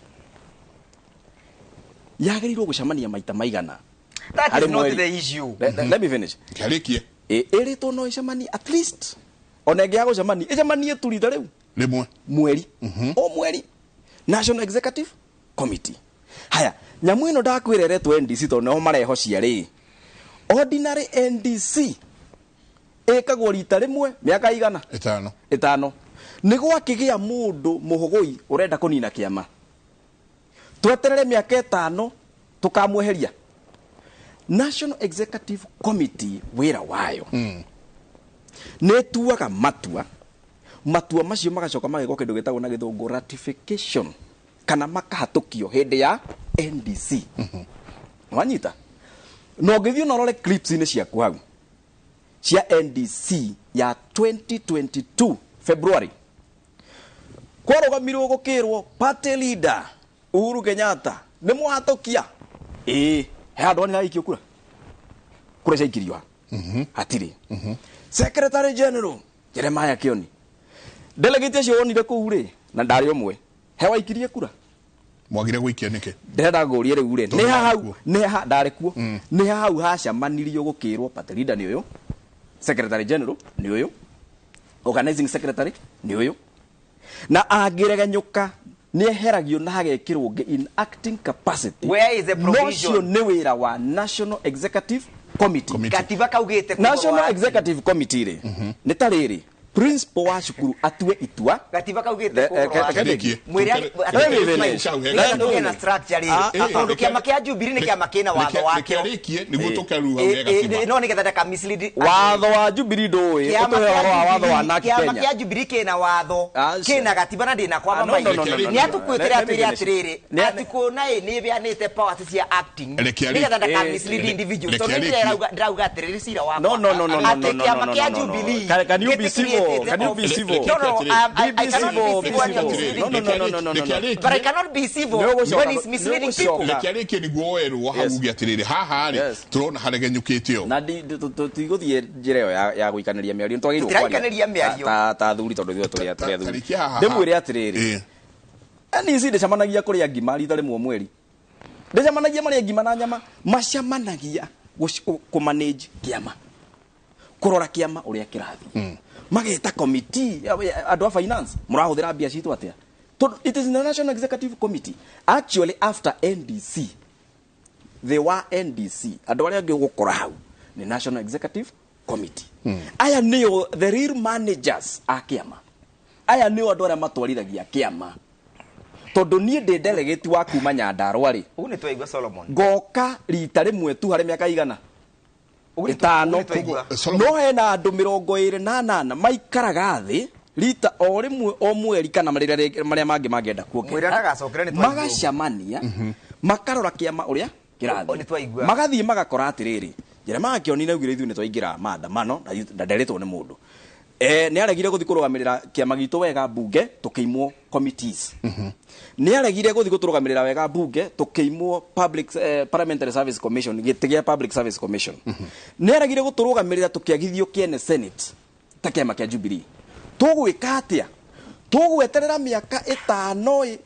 yagĩrĩirwo gũcemania maita maigana. That Harĩ is not mweri. the issue. Let me finish. Kĩarĩkie. Ĩrĩtwo no ĩcemanie at least ona ĩngĩ ya gũcemania ĩcemanie tu rita rĩu rĩmwe mweri o mweri National Executive Committee. Haya, nyamũ ĩno ndakwĩra ĩretwo NDC tondũ nĩho marehocia rĩ. Ordinary NDC ĩkagwo rita rĩmwe mĩaka igana ĩtano. Ĩtano. Nĩ gwakĩgĩa mũndũ mũhũgũi ũrenda kũnina kĩama. Tweterere mĩaka ĩtano tũkamweheria. National Executive Committee wĩra wayo nĩ ĩtuaga matua. Matua macio magacoka magekwo kĩndũ gĩtagwo na gĩthũngũ ratification kana makahatũkio hĩndĩ ya NDC. Wanyita? Na ũngĩthiĩ na ũrore clips-inĩ ciaku hau cia NDC ya 2022 February kwarũgamirwo gũkĩrwo party leader Uhuru Kenyatta nĩ mwahatũkia. Ĩĩ, he handũ hanini haraikio kura. Kura ciaikirio ha? Hatirĩ. Secretary General Jeremiah Kioni. Delegate acio wonire kũu rĩ na ndarĩ ũmwe. He waikirie kura? Mwagire gũikia nĩkĩ? Ndĩrenda ngũrie rĩu rĩ, Tondũ nĩ ndarĩ hau kuo. nĩ ha ndarĩ kuo. Nĩ hau hacemanirio gũkĩrwo party leader nĩ ũyũ, Secretary General nĩ ũyũ, organizing secretary nĩ ũyũ. Na angĩregenyũka nĩ eheragio na hagekĩrwo ũngĩ in acting capacity. Where is the No provision? ũcio nĩ wĩra wa National Executive Committee. Gatiba kaugĩte kũgũrũ National wa- Executive Committee rĩ nĩ ta rĩrĩ principal wa cukuru atue itua Gatiba kaugĩte Le- kũgũrũ wa- Kĩrĩkie. Mwĩre Let me finish. Nĩgetha tũgĩe na structure rĩ. Tondũ kĩama kĩa Jubilee nĩ kĩama kĩna watho wakĩo. Reke arĩkie nĩguo tũkeruga ũrĩa gatiba. No nĩgetha ndaka mislead Watho wa Jubilee ndũĩ Kĩama ũtũhe kĩa ũhoro wa watho wa Jubilee- NARC kĩama Kenya. kĩa Jubilee kĩna watho kĩna gatiba na ndĩna kwamba Ah, no, no, no, maitho. no, no, Nĩ no. atũkwĩtĩra Let me atwĩre finish. atĩrĩrĩ atĩ kuona ĩ nĩ ĩbeanĩte powers cia acting Reke arĩkie. nĩgetha ndaka mislead individuals Reke tondũ arĩkie. ndĩrauga atĩrĩrĩ cira wakwa No, no, no, no, no, atĩ no, no, kĩama no, kĩa no, no, no. Jubilee Can you be civil? gĩtikiriĩtĩte Can you be office. civil? No, no, Be I cannot civil, be be civil when you're civil. misleading No, no, no, no, no, no, no. But I cannot be civil when it's misleading people. Reke arĩkie nĩguo werwo hau uge atĩrĩrĩ haha rĩ tũrona haregenyũkĩte ũũ. Na tũtigũthiĩ njĩra ĩyo ya gũikanĩria mĩario nĩ twagĩrĩirwo Tũtiraikanĩria mĩario. ta athuri tondũ ithuĩ tũrĩ athuri. Tarĩkia haha. Ndĩmwĩre atĩrĩrĩ NEC ndĩcemanagia kũrĩa ngima rita rĩmwe mweri. Ndĩcemanagia marĩa ngima na nyama, macemanagia kũmanage kĩama. Kũrora kĩama ũrĩa kĩrathiĩ. Mageta committee andũ a finance mũrahũthĩra mbia citũ atĩa? Tondũ it is the National Executive Committee. Actually after NDC they were NDC andũ arĩa angĩ ũgũkora hau nĩ National Executive Committee. Aya nĩo the real managers a kĩama. Aya nĩo andũ arĩa matwarithagia kĩama. Tondũ niĩ ndĩ delegate wa kuma Nyandarua rĩ Ũguo nĩ twaigua Solomon. ngoka rita rĩmwe tu harĩ mĩaka igana ĩtano. twaigua. No hena andũ 28 maikaraga thĩ rita o rĩmwe o mweri kana marĩa mangĩ mangĩenda Mwĩre kuongerera ndagacokere nĩ twaigua. magacemania makarora kĩama ũrĩa Nĩ kĩrathiĩ twaigua. magathiĩ magakora atĩrĩrĩ Jeremiah Kĩoni nĩaugire ithuĩ nĩ twaingĩra maandamano na nderetwo nĩ mũndũ. Nĩ aregire gũthiĩ kũrũgamĩrĩra kĩama gitũ wega mbunge tũkĩimwo committees. Nĩ aregire gũthiĩ gũtũrũgamĩrĩra wega mbunge tũkĩimwo public Parliamentary Service Commission gĩtĩ gĩa Public Service Commission. Nĩ aregire gũtũrũgamĩrĩra tũkĩagithio kĩene Senate ta kĩama kĩa Jubilee. Tũgwĩka atĩa? Tũgweterera mĩaka ĩtano ĩ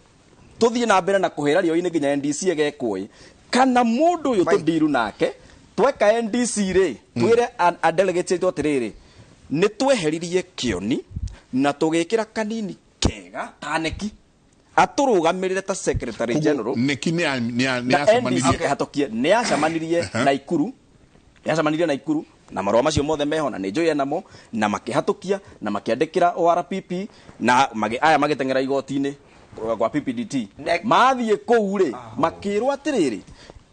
tũthiĩ na mbere na kũhĩra rĩo-inĩ nginya NDC ĩgekwo ĩ kana mũndũ ũyũ tũndiru nake tweka NDC rĩ twĩre a delegate aitũ atĩrĩrĩ nĩ tweheririe Kĩoni na tũgĩkĩra kanini kega taneki atũrũgamĩrĩre ta secretary general Neki nĩ na NDC acemanirie ĩkĩhatũkie nĩ acemanirie Naikuru nĩ acemanirie Naikuru na marũa macio mothe meho na nĩ njũĩ namo na makĩhatũkia na makĩandĩkĩra ORPP na aya magĩteng'era igoti-inĩ kwa PPDT mathiĩ kũu rĩ makĩrwo atĩrĩrĩ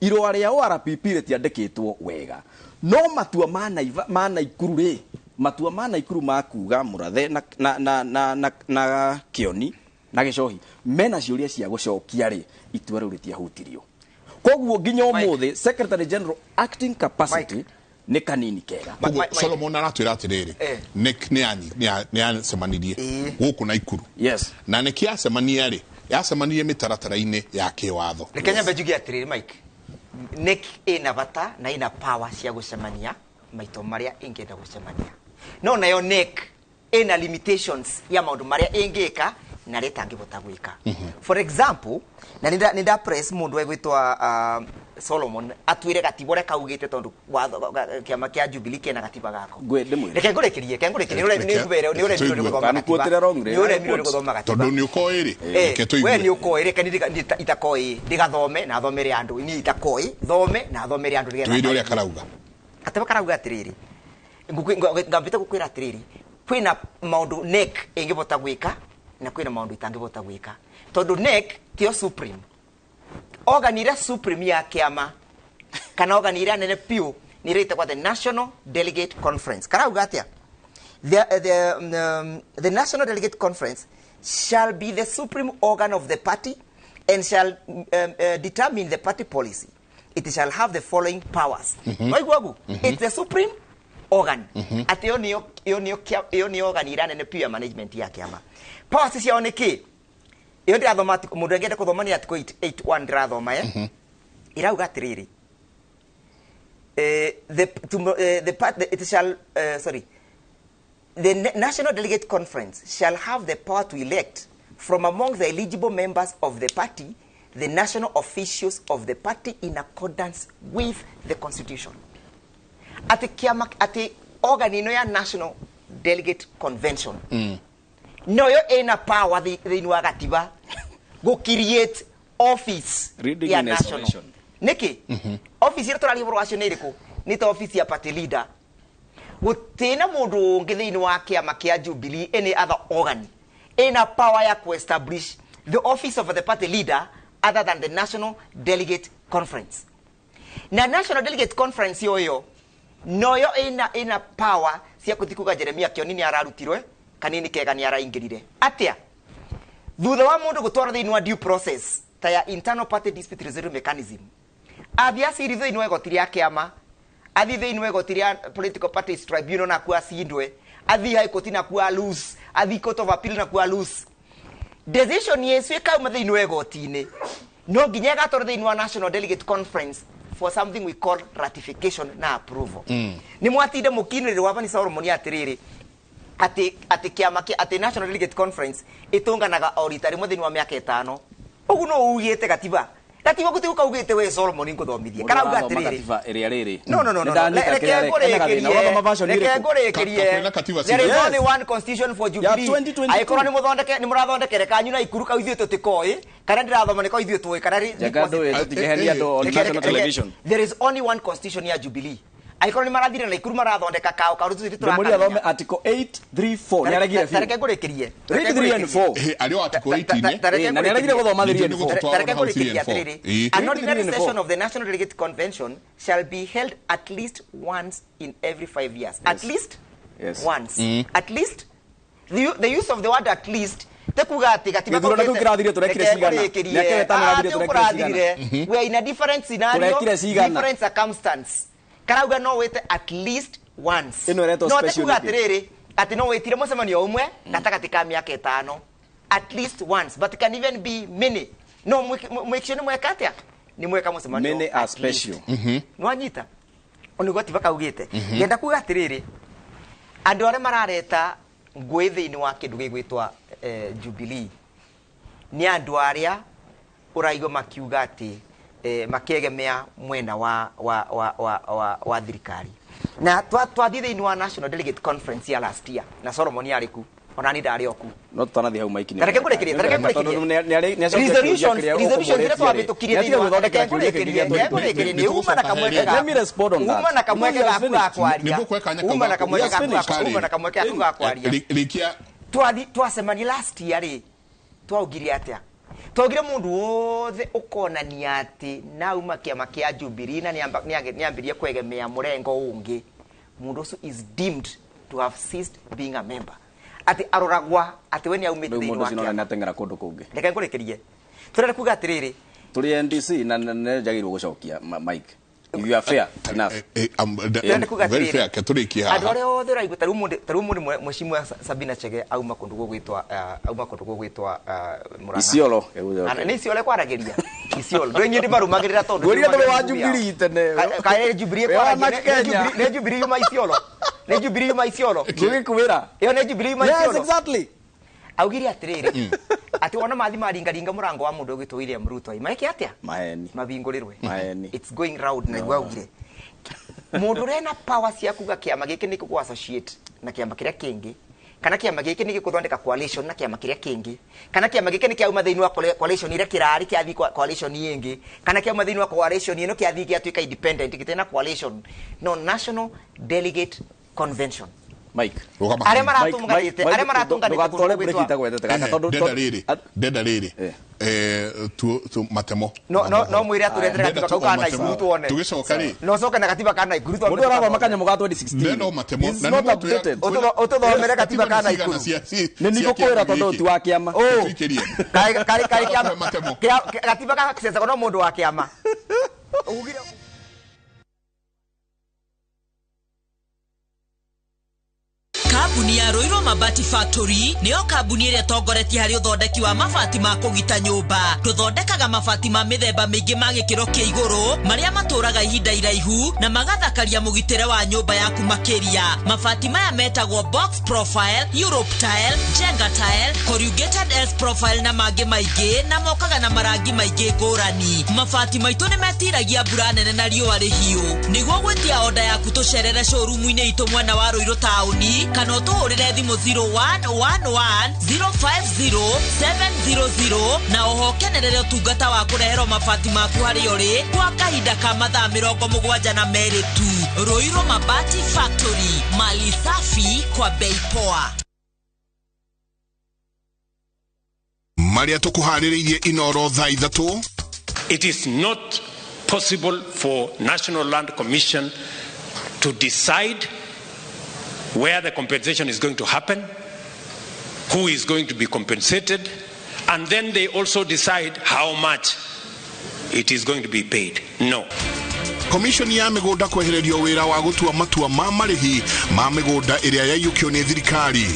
Irũa rĩa ORPP rĩtiandĩkĩtwo wega. No matua ma Naikuru rĩ, matua ma Naikuru makuga Murathe na Kioni na Gĩcohi mena ciũria cia gũcokia rĩ, itua rĩu rĩtiahutirio. Koguo nginya ũmũthĩ Secretary General acting capacity nĩ kanini kega. Koguo Solomon aratwĩra atĩrĩrĩ, NEC nĩ yacemanirie gũkũ Naikuru. Yes. Na nĩkĩ yacemania rĩ, yacemanirie mĩtaratara-inĩ ya kĩwatho. Reke nyambe njuge atĩrĩrĩ Mike, NEC ĩna bata na ĩna power cia gũcemania maito marĩa ĩngĩenda gũcemania. No nayo NEC ĩna limitations ya maũndũ marĩa ĩngĩka na rĩa ĩtangĩhota gwĩka. For example, na nĩ nda press mũndũ egwĩtwo Solomon atwĩre gatiba ũrĩa kaugĩte tondũ kĩama kĩa Jubilee kĩna gatiba gako. Reke ngũrĩkĩrie, nĩ ũremirwo nĩ gũthoma gatiba. Nĩ ũremirwo nĩ gũthoma gatiba. Tondũ nĩ ũkoĩ rĩ, reke tũigue. We nĩ ũkoĩ, reke niĩ itakoĩ, ndigathome na thomere andũ. Niĩ itakoĩ, thome na thomere andũ nĩgetha. Tũire ũrĩa karauga. Gatiba karauga atĩrĩrĩ, ngambĩte gũkwĩra atĩrĩrĩ, kwĩna maũndũ NEC ĩngĩhota gwĩka na kwĩna maũndũ itangĩhota gwĩka. Tondũ NEC tiyo supreme. Organ ĩrĩa supreme ya kĩama kana organ ĩrĩa nene piũ nĩ ĩrĩa ĩtagwo the National Delegate Conference. Karauga atĩa? The National Delegate Conference shall be the supreme organ of the party and shall determine the party policy. It shall have the following powers. Waigua? It's the supreme organ. Atĩ ĩyo nĩyo organ ĩrĩa nene piũ ya management ya kĩama. Powers ciao nĩ kĩ? Iyo ndirathoma mũndũ angĩenda gũthoma nĩ article 81 ndirathoma irauga atĩrĩrĩ, the National Delegate Conference shall have the power to elect from among the eligible members of the party the national officials of the party in accordance with the constitution. Atĩ kĩama, atĩ organ ĩno ya National Delegate Convention noyo ĩna power thĩinĩ wa gatiba go create office ya national. Nĩkĩ? Office ĩrĩa tũraria ũhoro wacio nĩ ĩrĩkũ? Nĩ ta office ya party leader. Gũtirĩ mũndũ ũngĩ thĩinĩ wa kĩama kĩa Jubilee, any other organ ĩna power ya ku establish the office of the party leader other than the National Delegate Conference. Na National Delegate Conference yoyo noyo ĩna power cia kũthi kuga Jeremia Kioni nĩ ararutirwe kanini kega nĩ araingĩrire. Atĩa? Thutha wa mũndũ gũtwara thĩinĩ wa due process ta ya internal party dispute resolution mechanism, athiĩ acirithio thĩinĩ wa igoti rĩa kĩama, athiĩ thĩinĩ wa igoti rĩa political parties tribunal na kuo acindwe, athiĩ high court na kuo lose, athiĩ court of appeal na kuo lose. Decision yesu ĩkauma thĩinĩ wa igoti-inĩ no nginya ĩgatwarwo thĩinĩ wa National Delegate Conference for something we call ratification na approval. Nĩ mwatinde mũkinĩrĩro wa Solomon atĩrĩrĩ, atĩ kĩama atĩ National Delegate Conference ĩtũnganaga o rita rĩmwe thĩinĩ wa mĩaka ĩtano. Ũguo no ugĩte gatiba. Gatiba gũtirĩ kaugĩte we Solomon ngũthomithie. Karauga atĩrĩrĩ. No. Reke ngũrĩkĩrie. There is only one constitution for Jubilee. Angĩkorwo nĩ mũthondeke nĩ mũrathondekere kanyu na Ikuru kau ithuĩ tũtikoĩ, kana ndĩrathoma nĩko ithuĩ tũĩ, kana there is only one constitution ya Jubilee. Angĩkorwo nĩ marathire na Ikuru marathondeka kao kaũndũ tũthiĩ tũrakamenya. Ndĩmũria article 834 nĩ araigire biũ. Tareke ngũrĩkĩrie. Read 3 and 4. Arĩ article 18. Na nĩ araigire gũthoma 3 and 4. Tareke ngũrĩkĩrie atĩrĩrĩ. An ordinary session of the National Delegate Convention shall be held at least once in every 5 years. At least once. At least the use of the word at least tekuga atĩ gatiba gĩthurano kĩu kĩrathirire tũrekire cigana? Mĩaka ĩtano ĩrathirire tũrekire cigana? We are in a different scenario, different circumstance. Karauga no wĩte at least once. No tekuga atĩrĩrĩ atĩ no wĩtire mũcemanio ũmwe gatagatĩ ka mĩaka ĩtano, at least once, but it can even be many. No mwĩkĩo nĩ mweka atĩa? Nĩ mweka mũcemanio many are special. Nĩwanyita onĩguo gatiba kaugĩte. Ngenda kuga atĩrĩrĩ, andũ arĩa marareta ngũĩ thĩinĩ wa kĩndũ gĩgwĩtwa Jubilee nĩ andũ arĩa ũraigua makiuga atĩ makĩegemea mwena wa thirikari. Na twathiĩ thĩinĩ wa National Delegate Conference ya last year, na Solomon yarĩ ku, ona ni ndarĩ o ku. No tũtanathiĩ hau Mike nĩ. Tareke ngũrĩkĩrie. Resolution iria twahĩtũkirie thĩinĩ wa reke ngũrĩkĩrie nĩ uma na kamweke gaku. Let me respond on that. Uma na kamweke gaku ga kwaria. Uma na kamweke gaku ga kwaria. Twacemania last year rĩ, twaugire atĩa? Twagire mundu wothe ukonania ati nauma kiama kia Jubilee na niambirie kwegemea murengo ungi, mundu ucio is deemed to have ceased being a member. Ati aroragwa ati we ni aumite Rĩu thiini mũndũ wa ũcio nona kiama. nĩateng'era kũndũ kũngĩ. Reke ngũrĩkĩrie. Turenda kuga atiriri, Tũrĩ NDC na nĩ njagĩrĩirwo gũcokia Mike, if you are fair enough. Ndĩrenda kuga Very atĩrĩrĩ, fair, ketũrĩkie andũ haha. arĩa othe ũraigua tarĩu mũndũ mheshimiwa Sabina Chege auma kũndũ gũgwĩtwa auma kũndũ gũgwĩtwa Murang'a. Isiolo. Ana nĩ Isiolo ekwaragĩria. Isiolo ndũĩ niĩ ndimarũmagĩrĩra tondũ Ngwĩrire tũrĩ wa ndimarũmagĩrĩra. Jubilee tene. Kaĩ Jubilee Wĩ wa ĩkwaragia Mark Kenya. Nĩ Jubilee yuma Isiolo, nĩ Jubilee yuma Isiolo. Ngũgĩkwĩra. Ĩyo nĩ Jubilee yuma Yes, Isiolo. exactly. Augire atĩrĩrĩ, atĩ wona mathi maringaringa mũrango wa mũndũ ũgwĩtwo William Ruto meke atĩa? Maheni. Mavingũrĩrwe. Maheni. It's going round. Na nĩguo augire mũndũ ũrĩa ena power cia kuga kĩama gĩkĩ nĩ gĩkũ associate na kĩama kĩrĩa kĩngĩ, kana kĩama gĩkĩ nĩ gĩkũthondeka coalition na kĩama kĩrĩa kĩngĩ, kana kĩama gĩkĩ nĩ kĩauma thĩinĩ wa coalition ĩrĩa kĩrarĩ kĩathiĩ coalition ĩngĩ, kana kĩauma thĩinĩ wa coalition ĩno kĩathiĩ gĩatuĩka independent gĩtarĩ na coalition, no National Delegate Convention. Mike. Arĩa maratunganĩte, arĩa maratunganĩte Ndũgatware kũndũ break gwĩtwa- itagwetete gaka tondũ Ndenda rĩrĩ, ndenda rĩrĩ, tu matemo. No no no mwĩre atũretere Ndenda gatiba tu kau o ka matemo. Naikuru tuone. Tũgĩcoka rĩ, No coke na gatiba ka Naikuru twambe Mũndũ arathoma tũgathome. kanyamũ ga 2016. Ndenda o matemo. It's Na not nĩguo updated. Ũtũthomere gatiba ka Naikuru. Nĩ nigũkwĩra tondũ ti wa kĩama. Tũikĩrie. Karĩ karĩ karĩ kĩama Matemo. Gatiba ka cecagwo no mũndũ wa kĩama. Ugire. Kambuni ya Ruiru Mabati Factory nĩyo kambuni ĩrĩa ĩtongoretie harĩ ũthondeki wa mabati ma kũgita nyũmba. Tũthondekaga mabati ma mĩthemba mĩingĩ ma gĩkĩro kĩa igũrũ marĩa matũraga ihinda iraihu na magathakaria mũgitĩre wa nyũmba yaku makĩria. Mabati maya metagwo box profile, Europe tile, Jenga tile, corrugated S profile na mangĩ maingĩ, na mokaga na marangi maingĩ ngũrani. Mabati maitũ nĩ metiragia mbura nene na riũa rĩhiũ. Nĩguo gwĩtia oda yaku tũcerere showroom-inĩ itũ mwena wa Ruiru taũni, kana ũtũhũrĩre thimũ 0111 050 700 na oho kenerere ũtungata wa kũreherwo mabati maku harĩa ũrĩ kwa kahinda ka mathaa 72 tu. Ruiru Mabati Factory, mali safi kwa bei poa. Marĩa tũkũharĩrĩirie Inoro thaa 3. It is not possible for National Land Commission to decide where the compensation is going to happen, who is going to be compensated, and then they also decide how much it is going to be paid. No. Komishoni ya mĩgũnda kwehererio wĩra wa gũtua matua ma marĩhi ma mĩgũnda ĩrĩa yaiyũkio nĩ thirikari.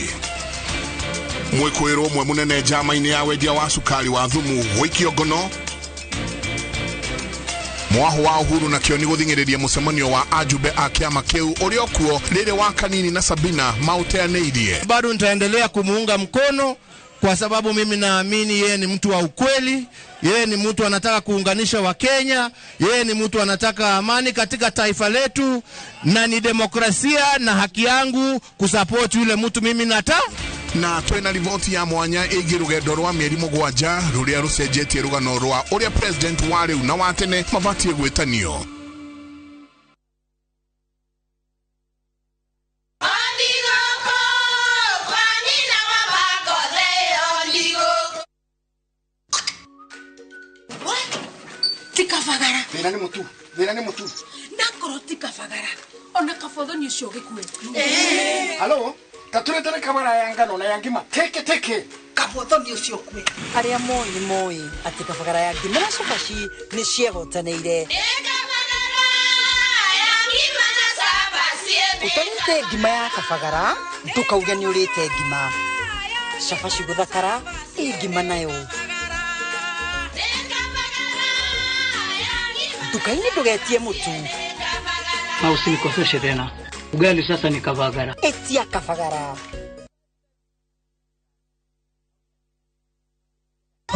Mwĩkũĩrwo ũmwe mũnene njama-inĩ ya wendia wa cukari wa thumu gũikio ngono. Mwaho wa Uhuru na Kĩoni gũthing'ĩrĩria mũcemanio wa ajumbe a kĩama kĩu ũrĩa ũkuo rĩrĩ wa Kanini na Sabina maũteanĩirie. Bado nitaendelea kumuunga mkono kwa sababu mimi naamini yeye ni mtu wa ukweli, yeye ni mtu anataka kuunganisha Wakenya, yeye ni mtu anataka amani katika taifa letu, na ni demokrasia na haki yangu kusupport yule mtu mimi nata. Na twina riboti ya mwanya ĩgiĩ rũgendo rwa mĩeri 7 rũrĩa rũcenjetie rũgano rwa ũrĩa president wa rĩu na wa tene mabatiĩ gwĩtanio. Tikabagara. Thĩna nĩ mũtu, thĩna nĩ mũtu. Nakorwo tikabagara ona kabothoni ũcio ũgĩkue. Halo, taturetere kabara ya ngano na ya ngima teke teke. Kabothoni ũcio ũkue. Arĩa moĩ nĩ moĩ atĩ kabagara ya ngima na cabaci nĩ ciehotanĩire. Ũtarĩte ngima ya kabagara ndũkauge nĩ ũrĩte ngima. Cabaci gũthakara ĩ ngima nayo. Nduka-inĩ ndũgetie mũtu. Na usinikoseshe tena. Ugali sasa ni kabagara. Etia kabagara.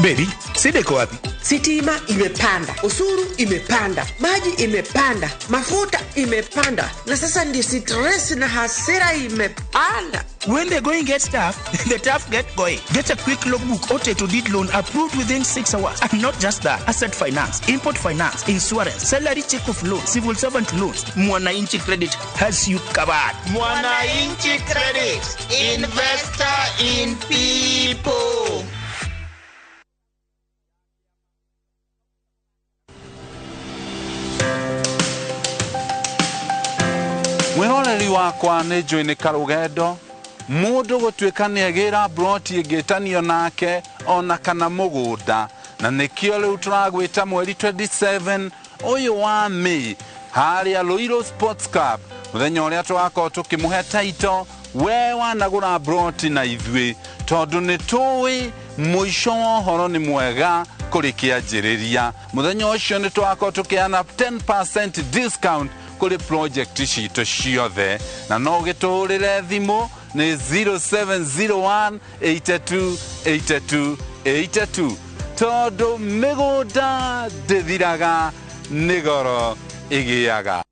Baby, shida iko wapi? Sitima imepanda, ushuru imepanda, maji imepanda, mafuta imepanda, na sasa ndio stress na hasira imepanda. When the going gets tough, the tough get going. Get a quick logbook or title deed loan approved within 6 hours. And not just that, asset finance, import finance, insurance, salary check off loan, civil servant loans. Mwananchi Credit has you covered. Mwananchi Credit, investor in people. Mwĩroreri wakwa nĩ njũĩ nĩ karũgendo mũndũ gũtuĩka nĩ agĩra broti ĩngĩtanio nake ona kana mũgũnda, na nĩkĩo rĩu tũragwĩta mweri 27 ũyũ wa May harĩa Ruiru Sports Club, mũthenya ũrĩa tũgakorwo tũkĩmũhe title we wanagũra broti na ithuĩ, tondũ nĩ tũĩ mũico wa ũhoro nĩ mwega kũrĩ kĩanjĩrĩria. Mũthenya ũcio nĩ tũgakorwo tũkĩheana 10% discount kũrĩ project citũ ciothe, na no ũgĩtũhũrĩre thimũ nĩ 0701 82 82 82, tondũ mĩgũnda ndĩthiraga nĩ goro ĩgĩaga.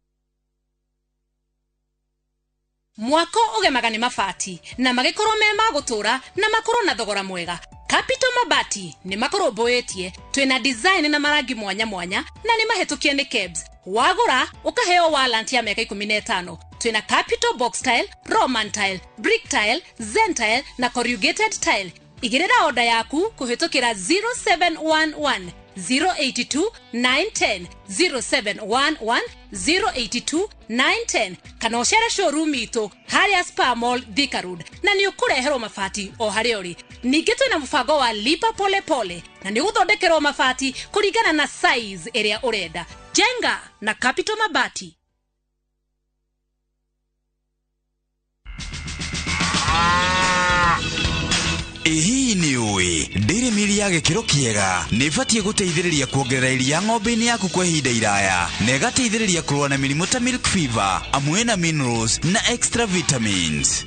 Mwako ũgemaga nĩ mabati na magĩkorwo me ma gũtũra na makorwo na thogora mwega. Capital Mabati nĩ makũrũmbũĩtie, twĩna design na marangi mwanya mwanya na nĩ mahĩtũkie nĩ KEBS. Wagũra ũkaheo warrant ya mĩaka 15. Twĩna Capital Box Tile, Roman Tile, Brick Tile, Zen Tile na Corrugated Tile. Igĩrĩra oda yaku kũhĩtũkĩra 0711 082 910 0711 082 910 kana ũcere showroom itũ harĩa Spa Mall Thika Road, na nĩ ũkũreherwo mabati o harĩa ũrĩ. Ningĩ twĩna mũbango wa lipa pole pole na nĩ ũgũthondekerwo mabati kũringana na size ĩrĩa ũrenda. Jenga na Capital Mabati. Ĩhihi nĩ ũĩ ndĩrĩ mĩri ya gĩkĩro kĩega nĩ ĩbatiĩ gũteithĩrĩria kuongerera iria ng'ombe-inĩ yaku kwa ihinda iraya na ĩgateithĩrĩria kũrũa na mĩrimũ ta milk fever, amwe na minerals na extra vitamins.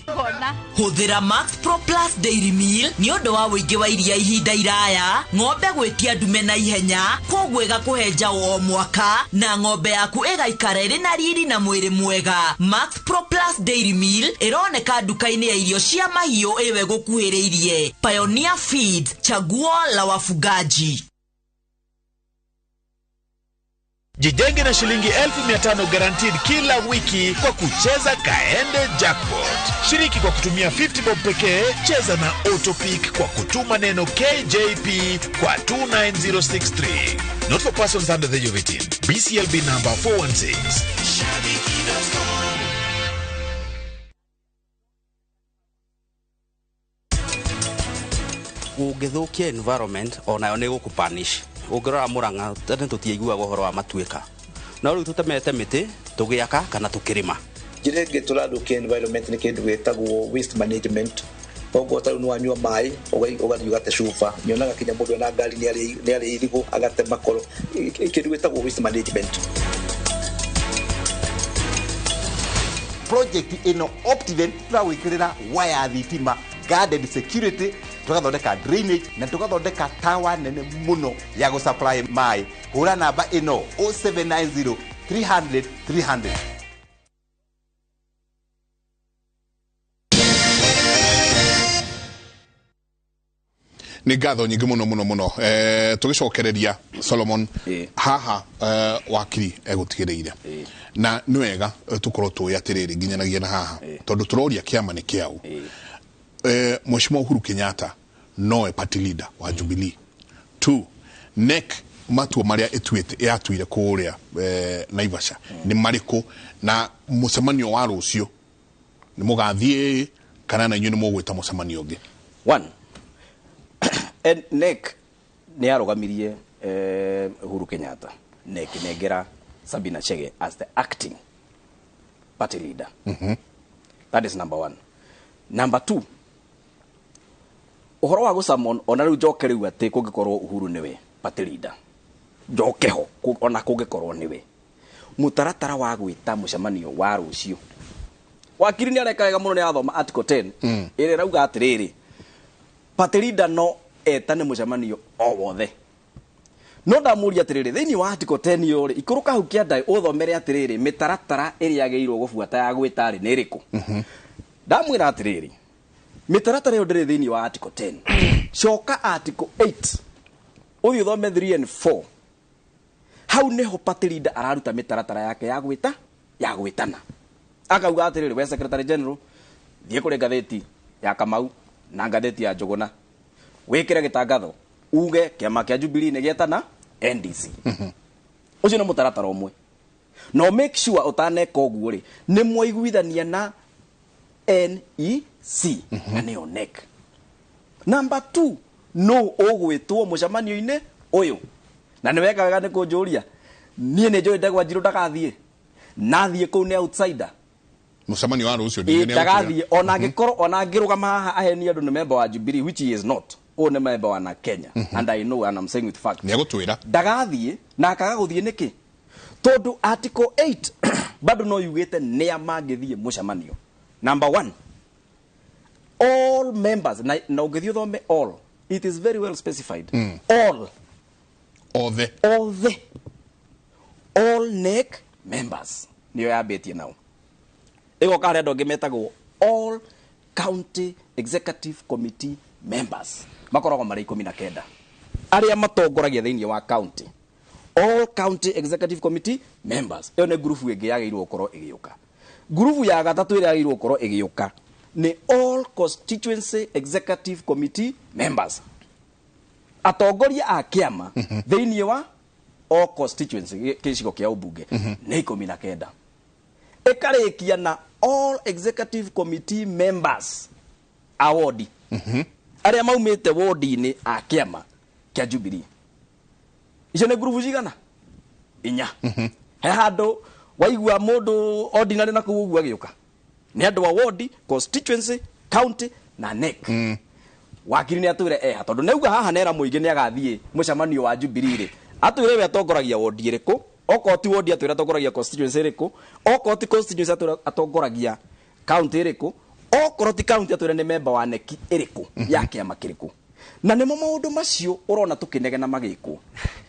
Hũthĩra Max Pro Plus Dairy Meal nĩ ũndũ wa ũingĩ wa iria ihinda iraya, ng'ombe gwĩtia ndume na ihenya, kwoguo ĩgakũhe njaũ o mwaka na ng'ombe yaku ĩgaikara ĩrĩ na riri na mwĩrĩ mwega. Max Pro Plus Dairy Meal ĩroneka nduka-inĩ ya irio cia mahiũ ĩwe gũkuhĩrĩirie. Pioneer Feeds, chaguo la wafugaji. Jijenge na shilingi 1500 guaranteed kila wiki kwa kucheza Kaende Jackpot. Shiriki kwa kutumia 50 bob pekee, cheza na Autopick kwa kutuma neno KJP kwa 29063. Not for persons under the age of 18. BCLB number 416. Ũngĩthũkia environment onayo nĩ gũkũpanish. Ũngĩrora Mũrang'a tene tũtiaiguaga ũhoro wa matuĩka, no rĩu tũtemete mĩtĩ tũgĩaka kana tũkĩrĩma. Njĩra ĩngĩ tũrathũkia environment nĩ kĩndũ gĩtagwo waste management. Koguo ta rĩu nĩwanyua maĩ ũgathiĩ ũgate cuba, nyonaga kinya mũndũ ena ngari nĩ arĩ irigũ agate makoro, kĩndũ gĩtagwo waste management. Project ĩno Optiven tũragwĩkĩrĩra waya thitima, guarded security, tugathondeka drainage na tugathondeka tower nene muno ya go supply mai. Hura namba ĩno 0790 300 300. Nĩ ngatho nyingĩ mũno mũno mũno. Tũgĩcokereria Solomon haha, wakiri egũtigĩrĩire na nĩ wega tũkorwo tũĩ atĩrĩrĩ nginyanagia na haha, tondũ tũroria kĩama nĩ kĩaũ. Mheshimiwa Uhuru Kenyatta nowe party leader wa Jubilee. 2, NEC matua marĩa ĩtuĩte yatuire kũrĩa Naivasha nĩ marĩkũ, na mũcemanio wa rũciũ nĩ mũgathiĩ kana na inyuĩ nĩ mũgwĩta mũcemanio ũngĩ? 1, NEC nĩ yarũgamirie Uhuru Kenyatta na ĩkĩnengera Sabina Chege as the acting party leader. That is number 1. Number 2, ũhoro wa gũcamon ona rĩu njoke rĩu atĩ kũngĩkorwo Uhuru nĩwe party leader, njoke ho ona kũngĩkorwo nĩwe, mũtaratara wa gwĩta mũcemanio wa rũciũ, wakiri nĩ areka wega mũno nĩ athoma article 10 ĩrĩa ĩrauga atĩrĩrĩ, party leader no etane mũcemanio o wothe. No ndamũria atĩrĩrĩ, thĩinĩ wa article 10 ĩyo rĩ, ikũrũka hau kĩanda ũthomere atĩrĩrĩ, mĩtaratara ĩrĩa yagĩrĩirwo gũbuata ya gwĩta rĩ nĩ ĩrĩkũ? Ndamwĩra atĩrĩrĩ, mĩtaratara ĩyo ndĩrĩ thĩinĩ wa article 10. Coka article 8 ũthiĩ ũthome 3 and 4. Hau nĩho party leader araruta mĩtaratara yake ya gwĩta ya gwĩtana. Akauga atĩrĩrĩ, we secretary general thiĩ kũrĩ ngathĩti ya Kamau na ngathĩti ya Njũgũna, wĩkĩre gĩtangatho uge kĩama kĩa Jubilee nĩ gĩetana NDC. Ũcio nĩ mũtaratara ũmwe. No make sure ũtaneka ũguo rĩ, nĩ mwaiguithania na NEC na nĩyo NEC. Number 2, no ũgwĩtwo mũcemanio-inĩ ũyũ. Na nĩ weka wega nĩ kũnjũria. Niĩ nĩ njũĩ Ndegwa Njirũ ndagathiĩ. Nathiĩ kũu nĩ outsider. Mũcemanio wa rũciũ Ĩ, ndagathiĩ ona angĩkorwo ona angĩrũgama haha ahenie andũ nĩ member wa Jubilee, which he is not. Ũyũ nĩ member wa na Kenya. And I know and I'm saying with fact. Nĩ egũtwĩra. Ndagathiĩ na akaga gũthiĩ nĩkĩ? Tondũ article 8 bado no yugĩte nĩa mangĩthiĩ mũcemanio. Number 1, all members, na ũngĩthiĩ ũthome all, it is very well specified. All. Othe. Othe. All NEC members. Nĩyo yambĩtie nao. Ĩgoka harĩa andũ angĩ metagwo all county executive committee members. Makoragwo marĩ 19. Arĩa matongoragia thĩinĩ wa county. All county executive committee members. Ĩyo nĩ ngurubu ĩngĩ yagĩrĩirwo gũkorwo ĩgĩũka. Ngurubu ya gatatũ ĩrĩa yagĩrĩirwo gũkorwo ĩgĩũka nĩ all constituency executive committee members. Atongoria a kĩama thĩinĩ wa all constituency gĩcigo kĩa ũmbunge nĩ 19. Ĩkarĩkia na all executive committee members a wodi. Arĩa maumĩte wodi-inĩ a kĩama kĩa Jubilee. Icio nĩ ngurubu cigana? 4. He handũ waigua mũndũ ordinary na kũu ũguo agĩũka. Nĩ andũ a wodi, constituency, county na NEC. Wakiri nĩ atwĩre eha tondũ nĩauga haha nera mũingĩ nĩ agathiĩ mũcemanio wa Jubilee rĩ. Atwĩre we atongoragia wodi ĩrĩkũ, okorwo ti wodi atwĩre atongoragia constituency ĩrĩkũ, okorwo ti constituency atwĩre atongoragia county ĩrĩkũ, okorwo ti county atwĩre nĩ member wa NEC ĩrĩkũ ya kĩama kĩrĩkũ. Na nĩmo maũndũ macio ũrona tũkĩnegena magĩkwo.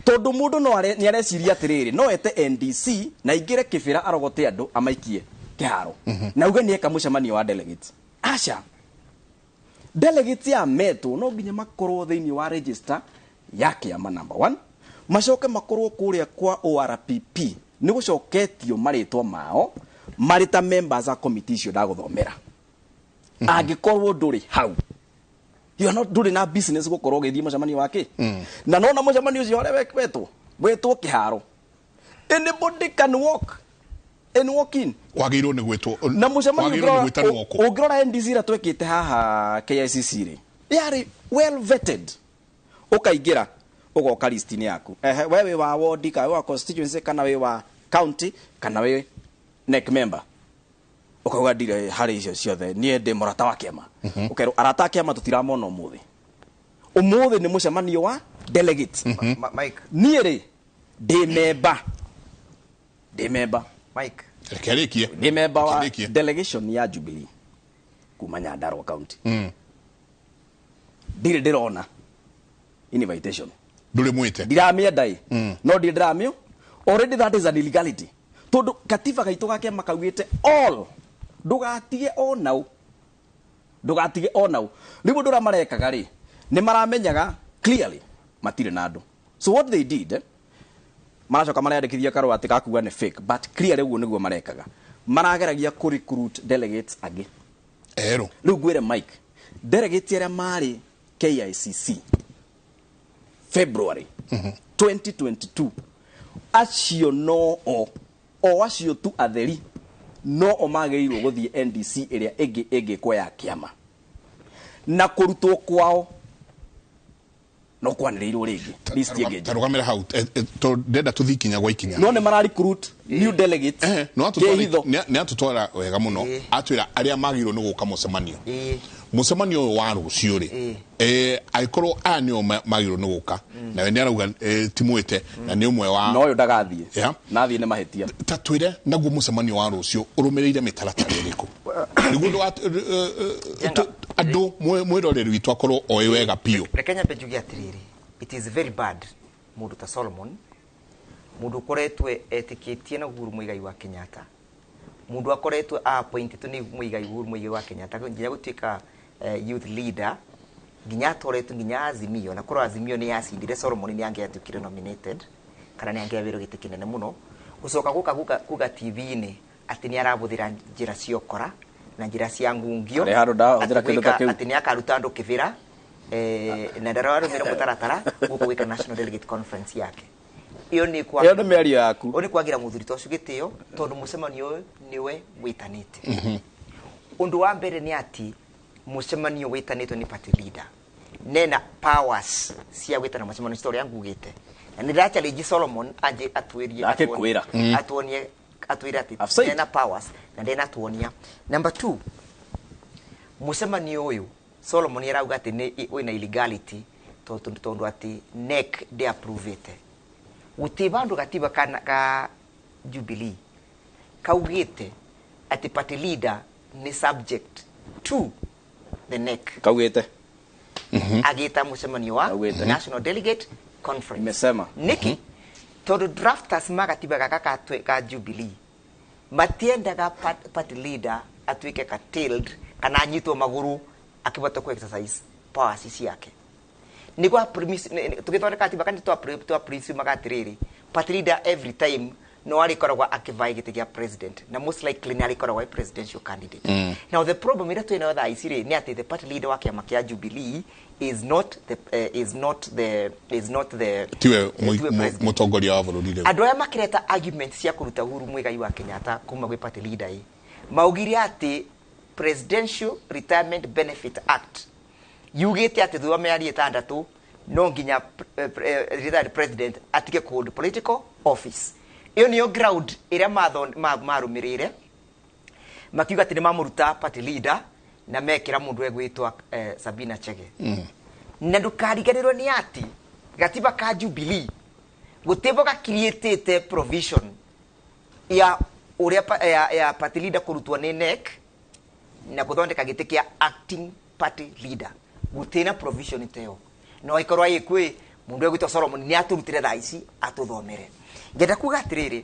Tondũ mũndũ no nĩ areciria atĩrĩrĩ, no ete NDC na aingĩre kĩbĩra arogote andũ amaikie kĩharo. Na uge nĩ eka mũcemanio wa delegates. Aca. Delegates ya metwo no nginya makorwo thĩinĩ wa register ya kĩama number 1, macoke makorwo kũrĩa kwa ORPP nĩ gũcoketio marĩtwa mao marĩ ta members a committee icio ndagũthomera. Angĩkorwo ndũrĩ hau, you are not ndũrĩ na business gũkorwo ũgĩthiĩ mũcemanio wa kĩ. Na nona mũcemanio ũcio ũrĩa wetwo kĩharo, anybody can walk and walk in. Wagĩrĩirwo nĩ gwĩtwo na mũcemanio wagĩrĩirwo nĩ gwĩtanwo kũ? Ũngĩrora NDC ĩrĩa twekĩte haha KICC rĩ, yarĩ well vetted. Ũkaingĩra ũgoka list-inĩ yaku. Ehe, we wĩ wa ward kana wĩ wa constituency kana wĩ wa county kana wĩ NEC member. Ũkauga ndirĩ harĩ icio ciothe, niĩ ndĩ mũrata wa kĩama. Ũkerwo arata a kĩama tũtiramona ũmũthĩ. Ũmũthĩ nĩ mũcemanio wa delegates. Mike. Niĩ rĩ, ndĩ member. Ndĩ member. Mike. Reke arĩkie. Ndĩ member wa Reke arĩkie. delegation ya Jubilee kuma Nyandarua County. Ndirĩ ndĩrona invitation. Ndũrĩ mwĩte. Ndiramĩenda ĩ. No ndirĩ ndĩramĩo. Already that is an illegality. Tondũ katiba gaitũ ga kĩama kaugĩte all ndũgatige onau. Ndũgatige onau. Rĩu ũndũ ũrĩa marekaga rĩ, nĩ maramenyaga clearly matirĩ na andũ. So what they did, maracoka mareyandĩkithia karũa atĩ gakuga nĩ fake, but clearly ũguo nĩguo marekaga. Marageragia kũ recruit delegates angĩ. Erũ. Rĩu ngwĩre Mike, delegates arĩa marĩ KICC February 2022, acio no o, o acio tu atheri no o magĩrĩirwo gũthiĩ NDC ĩrĩa ĩngĩ ĩngĩkwo ya kĩama. Na kũrutwo kwao no kwanĩrĩirwo rĩngĩ. List ĩngĩ njerũ. Tarũgamĩra hau, tondũ ndĩrenda tũthiĩ ikinya gwa ikinya. No nĩ mara recruit new delegates. No atũtwara Kĩhitho. nĩ atũtwara wega mũno. Atwĩra arĩa magĩrĩirwo nĩ gũka mũcemanio. Mũcemanio ũyũ wa rũciũ rĩ, angĩkorwo aya nĩo magĩrĩirwo nĩ gũka, nawe nĩ arauga, ti mwĩte, na nĩ ũmwe wa Na ũyũ ndagathiĩ. Yeah. Na athiĩ nĩ mahĩtia. Ta twĩre naguo mũcemanio wa rũciũ ũrũmĩrĩire mĩtaratara ĩrĩkũ? Nĩguo andũ mwĩroreri witũ akorwo oĩ wega biũ. Reke nyambe njuge atĩrĩrĩ, it is very bad mũndũ ta Solomon, mũndũ ũkoretwo etĩkĩtie na Uhuru Muigai wa Kenyatta, mũndũ akoretwo appointed nĩ Muigai Uhuru Muigai wa Kenyatta nginya gũtuĩka, youth leader, nginya atoretwo nginya Azimio, na korwo Azimio nĩ yacindire Solomon nĩ angĩatuĩkire nominated kana nĩ angĩaheirwo gĩtĩ kĩnene mũno, gũcoka gũka kuga T V-inĩ atĩ nĩ arahũthĩra njĩra cia ũkora na njĩra cia ngungio, Harĩ handũ ndahũthĩra kĩndũ ta kĩu. atĩ nĩ akaruta andũ kĩbĩra, na ndararũmĩrĩra mũtaratara gũkũ gwĩka National Delegate Conference yake. Iyo nĩ kwa Ĩyo nĩ mĩario yaku. Ũyũ nĩ kwagira mũthuri ta ũcio gĩtĩo tondũ mũcemanio ũyũ nĩwe wĩtanĩte. Ũndũ wa mbere nĩ atĩ mũcemanio wĩtanĩtwo nĩ party leader nena powers cia gwĩtana mũcemanio ũcio ũrĩa ngugĩte, na nĩ ndĩra-challenge Solomon anje atwĩrie. Ndakĩkwĩra. Atuonie, atwĩre atĩ I've said. nena powers na ndenatuonia. Number 2, mũcemanio ũyũ Solomon arauga atĩ nĩ wĩna illegality tondũ atĩ NEC ndĩapprovĩte. Gũtirĩ vandũ gatiba kana ka Jubilee kaugĩte atĩ party leader nĩ subject to the NEC Kaugĩte. Agĩta mũcemanio wa Kaugĩte. National Delegate Conference. Imesema. Nĩkĩ? Tondũ drafters ma gatiba gaka ka Jubilee matiendaga party leader atuĩke curtailed kana anyitwo magũrũ akĩbota ku exercise powers ciake. Nĩguo tũgĩthondeka gatiba kana twa presume atĩrĩrĩ, party leader every time no arĩkoragwo akĩvai gĩtĩ gĩa president na most likely nĩ arĩkoragwo e presidential candidate. Now the problem ĩrĩa twĩ nayo thaa ici rĩ nĩ atĩ the party leader wa kĩama kĩa Jubilee is not the is not the is not the Tiwe tiwe president. Mũtongoria wa bũrũri rĩu. Andũ arĩa makĩreta argument cia kũruta Uhuru Muigai wa Kenyatta kuma gwĩ party leader ĩ maugire atĩ Presidential Retirement Benefit Act yugĩte atĩ thutha wa mĩeri 6 no nginya retired president atige kũhold political office. Ĩyo nĩyo ground ĩrĩa marũmĩrĩire makiuga atĩ nĩ mamũruta party leader na mekĩra mũndũ egwĩtwo Sabina Chege. Na ndũkariganĩrwo nĩ atĩ gatiba ka Jubilee gũtĩbo gakiriĩtĩte provision ya ũrĩa ya party leader kũrutwo nĩ NEC na gũthondeka gĩtĩ kĩa acting party leader. Gũtirĩ provision ta ĩyo. No ĩkorwo ĩ kwĩ mũndũ egwĩtwo Solomon nĩ atũrutĩre thaa ici atũthomere. Ngenda kuga atĩrĩrĩ,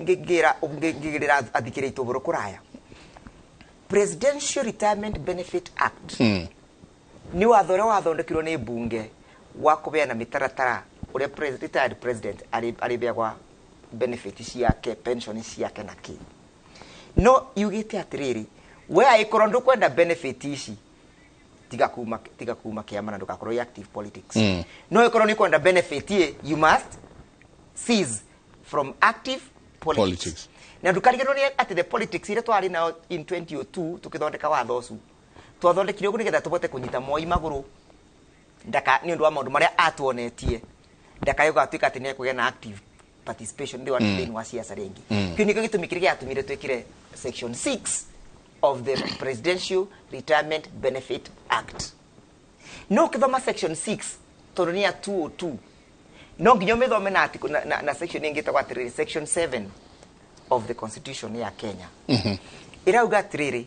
ngĩra athikĩrĩria itũ ũhoro kũraya, Presidential Retirement Benefit Act nĩ watho ũrĩa wathondekirwo nĩ mbunge wa kũheana mĩtaratara ũrĩa retired president arĩheagwa benefit ciake, pension ciake na kĩ. No yugĩte atĩrĩrĩ, we angĩkorwo ndũkwenda benefit ici, tiga kuma kĩama na ndũgakorwo i active politics. No ĩkorwo nĩ kwenda benefit ĩ, you must cease from active politics. Politics. Na ndũkariganĩrwo nĩ atĩ the politics iria twarĩ nayo in 2002 tũkĩthondeka watho ũcio, twathondekire ũguo nĩgetha tũbote kũnyita Moi magũrũ ndaka nĩ ũndũ wa maũndũ marĩa atuonetie ndakae gũgatuĩka atĩ nĩ ekũgĩa na active participation thĩinĩ wa thĩinĩ wa siasa rĩngĩ. Kĩu nĩkĩo gĩtũmi kĩrĩa gĩatũmire twĩkĩre section 6 of the Presidential Retirement Benefit Act. No ũkĩthoma section 6 tondũ nĩ ya 202 no nginya ũmĩthome na, article- na section ĩngĩ ĩtagwo atĩrĩrĩ section 7 of the Constitution ya Kenya. Ĩrauga atĩrĩrĩ,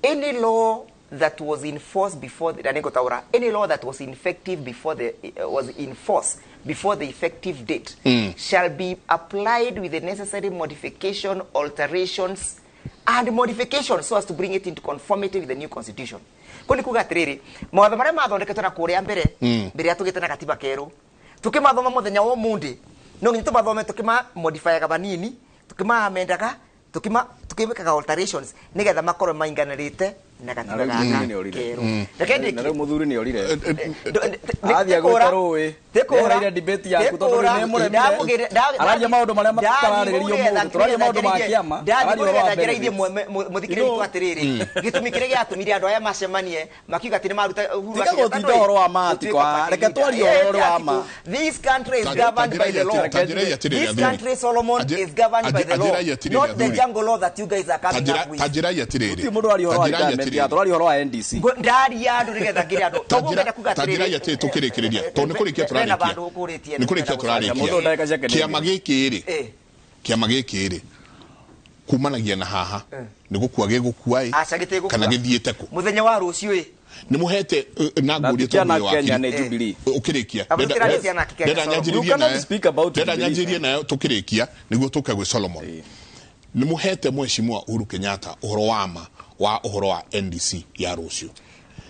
any law that was in force before the, na nĩngũtaũra, any law that was effective before the was in force before the effective date shall be applied with the necessary modification, alterations and modifications so as to bring it into conformity with the new constitution. Kũ nĩ kuga atĩrĩrĩ, mawatho marĩa mathondeketwo na kũrĩa mbere mbere ya tũgĩte na gatiba kerũ, tũkĩmathoma mũthenya wa ũmũthĩ no nginya tũmathome tũkĩmamodifyaga vanini, tũkĩmaamendaga, tũkĩmĩkaga alterations nĩgetha makorwo mainganĩrĩte na gatiba Na rĩu gaka mũthuri nĩ orire. kerũ. Reke Na ndĩkie. rĩu mũthuri nĩ orire. Nĩ- Athiĩ tĩkũra- agwĩte rũĩ. tĩkũra- Nĩehereire debate yaku tondũ tĩkũra- rĩu nĩ mũremire. Araria maũndũ marĩa matararĩrĩrio mũndũ. Tũraria maũndũ ma kĩama. Araria ũhoro wa njaraithie benefits. mũthikĩrĩria witũ atĩrĩrĩ, gĩtũmi kĩrĩa gĩatũmire andũ aya macemanie makiuga atĩ nĩ maruta Uhuru Tiga wa Kenyatta gũtinda ũhoro wa ma, gũtuĩka Atiko, party reke leader. twarie ũhoro ũrĩa wa ma. Atiko, this country is governed by the law. Tanjĩrai atĩrĩrĩ, This athuri. country, Solomon, is governed by the law, Anjĩrai atĩrĩrĩ, not the athuri. jungle law that you guys are coming up with. Tanjĩrai atĩrĩrĩ. Gũtirĩ mũndũ aria ũhoro wa Tanjĩrai retirement atĩrĩrĩ. ya tũraria ũhoro wa NDC. Ndaria andũ nĩgetha ngĩre andũ. Toguo ngenda kuga atĩrĩrĩ, Tanjĩrai atĩrĩ tũkĩrĩkĩrĩria tondũ nĩ kũrĩkia Hena tũrarĩkia. vandũ ũkũrĩtie. Nĩ kũrĩkia tũrarĩkia. Mũndũ ndagĩka ciake nĩ Kĩama gĩkĩ rĩ, kĩama gĩkĩ rĩ, kumanagia na haha nĩ gũkua gĩgũkua ĩ Aca, gĩtigũkua. kana gĩthiĩte kũ? Mũthenya wa rũciũ ĩ. Nĩ mũhete na Na ngũrie ti tondũ Anarch wĩ Kenya wakiri. nĩ Jubilee. Ũkĩrĩkia Aba tũtiraria ti Anarch Kenya, ndenda Solomon. nyanjĩrĩrie You cannot nayo. speak about Ndenda Jubilee. nyanjĩrĩrie nayo tũkĩrĩkia nĩguo tũke gwĩ Solomon. Nĩ mũhete mheshimiwa Uhuru Kenyatta ũhoro wa ma wa ũhoro wa NDC ya rũciũ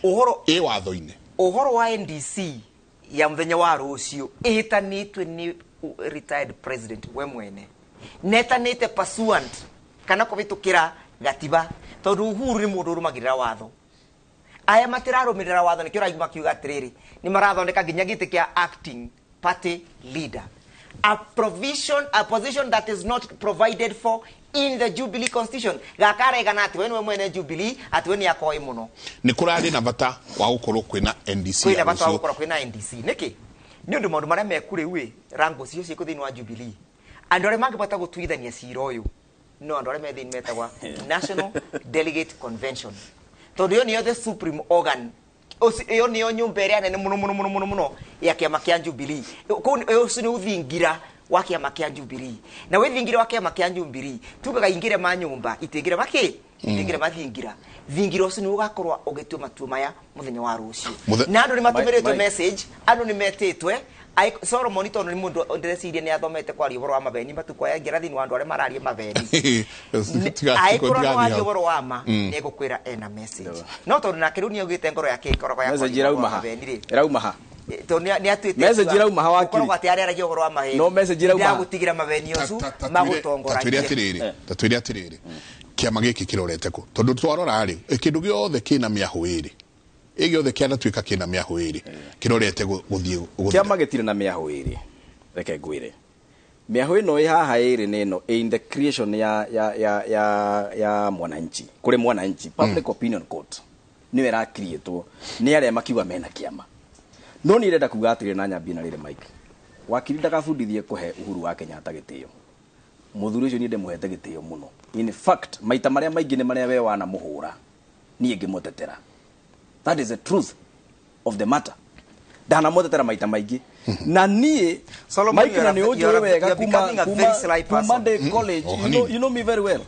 Ũhoro ĩ watho-inĩ? Ũhoro wa NDC ya mũthenya wa rũciũ ĩhĩtanĩtwe nĩ retired president we mwene, netanĩte pursuant kana kũhĩtũkĩra gatiba, tondũ Uhuru nĩ mũndũ ũrũmagĩrĩra watho. Aya matirarumirira watho nikio raigua makiuga atiriri ni marathondeka nginya giti kia acting party leader, a provision, a position that is not provided for in the Jubilee constitution. Gakaregana ati we niwe mwene Jubilee, ati we ni akoi muno. Ni kurari na bata wa gukorwo kwina NDC. Kwina bata wa gukorwo kwina NDC niki ni undu maundu maria meku riu i rango cio ciku thiini wa Jubilee, andu aria mangibata gutuithania cira uyu no andu aria me thiini metagwa National Delegate Convention, tondu iyo niyo the supreme organ, iyo niyo nyumba iria nene muno muno muno muno muno ya kiama kia Jubilee. Kuu ucio ni uthingira wa kiama kia Jubilee, na withingira wa kiama kia Jubilee tugaga ingire ma nyumba itingire maki itingire mathingira thingira ucio ni ugakorwo ugitua matua maya muthenya wa rucio. Na andu ni matumiritwe message, andu ni metitwe. Solomon tondu ni mundu ndireciria ni athomete kwaria uhoro wa mabeni matuko aya ngira thiini wa andu aria mararia mabeni, aikorwo no arie uhoro wa ma ni egukwira ena message, no tondu nake riu ni augite ngoro yake ikoragwo ya message irauma ha mabeni ri irauma ha tondu ni atuite message irauma ha wakiri ukoragwo ati ariaragia uhoro wa maheni, no message irauma ndagutigira mabeni ucu magutongoragia. Tatwire atiriri kiama giki kirorete ku tondu twarora ri kindu giothe kina miahu iri igiothe kianatuika kina miahu iri kirorete guthie kiama gitire na miahu iri. Reke ngwire miahu ino i haha iri ni ino in the creation ya ya ya ya ya mwananchi kuri mwananchi public opinion court niwe ra createwo ni aria makiuga mena kiama. No ni irenda kuga atiri na nyambie na rire Mike wakiri ndakabundithie kuhe Uhuru wa Kenyatta gitio. Muthuri ucio ni ndimuhete gitio muno. In fact maita maria maingi ni maria we wana muhura nie ngimutetera. That is the truth of the matter. Ndana mutetera maita maingi na nie Mike na ni unjuri wega kuma day college. You know me very well.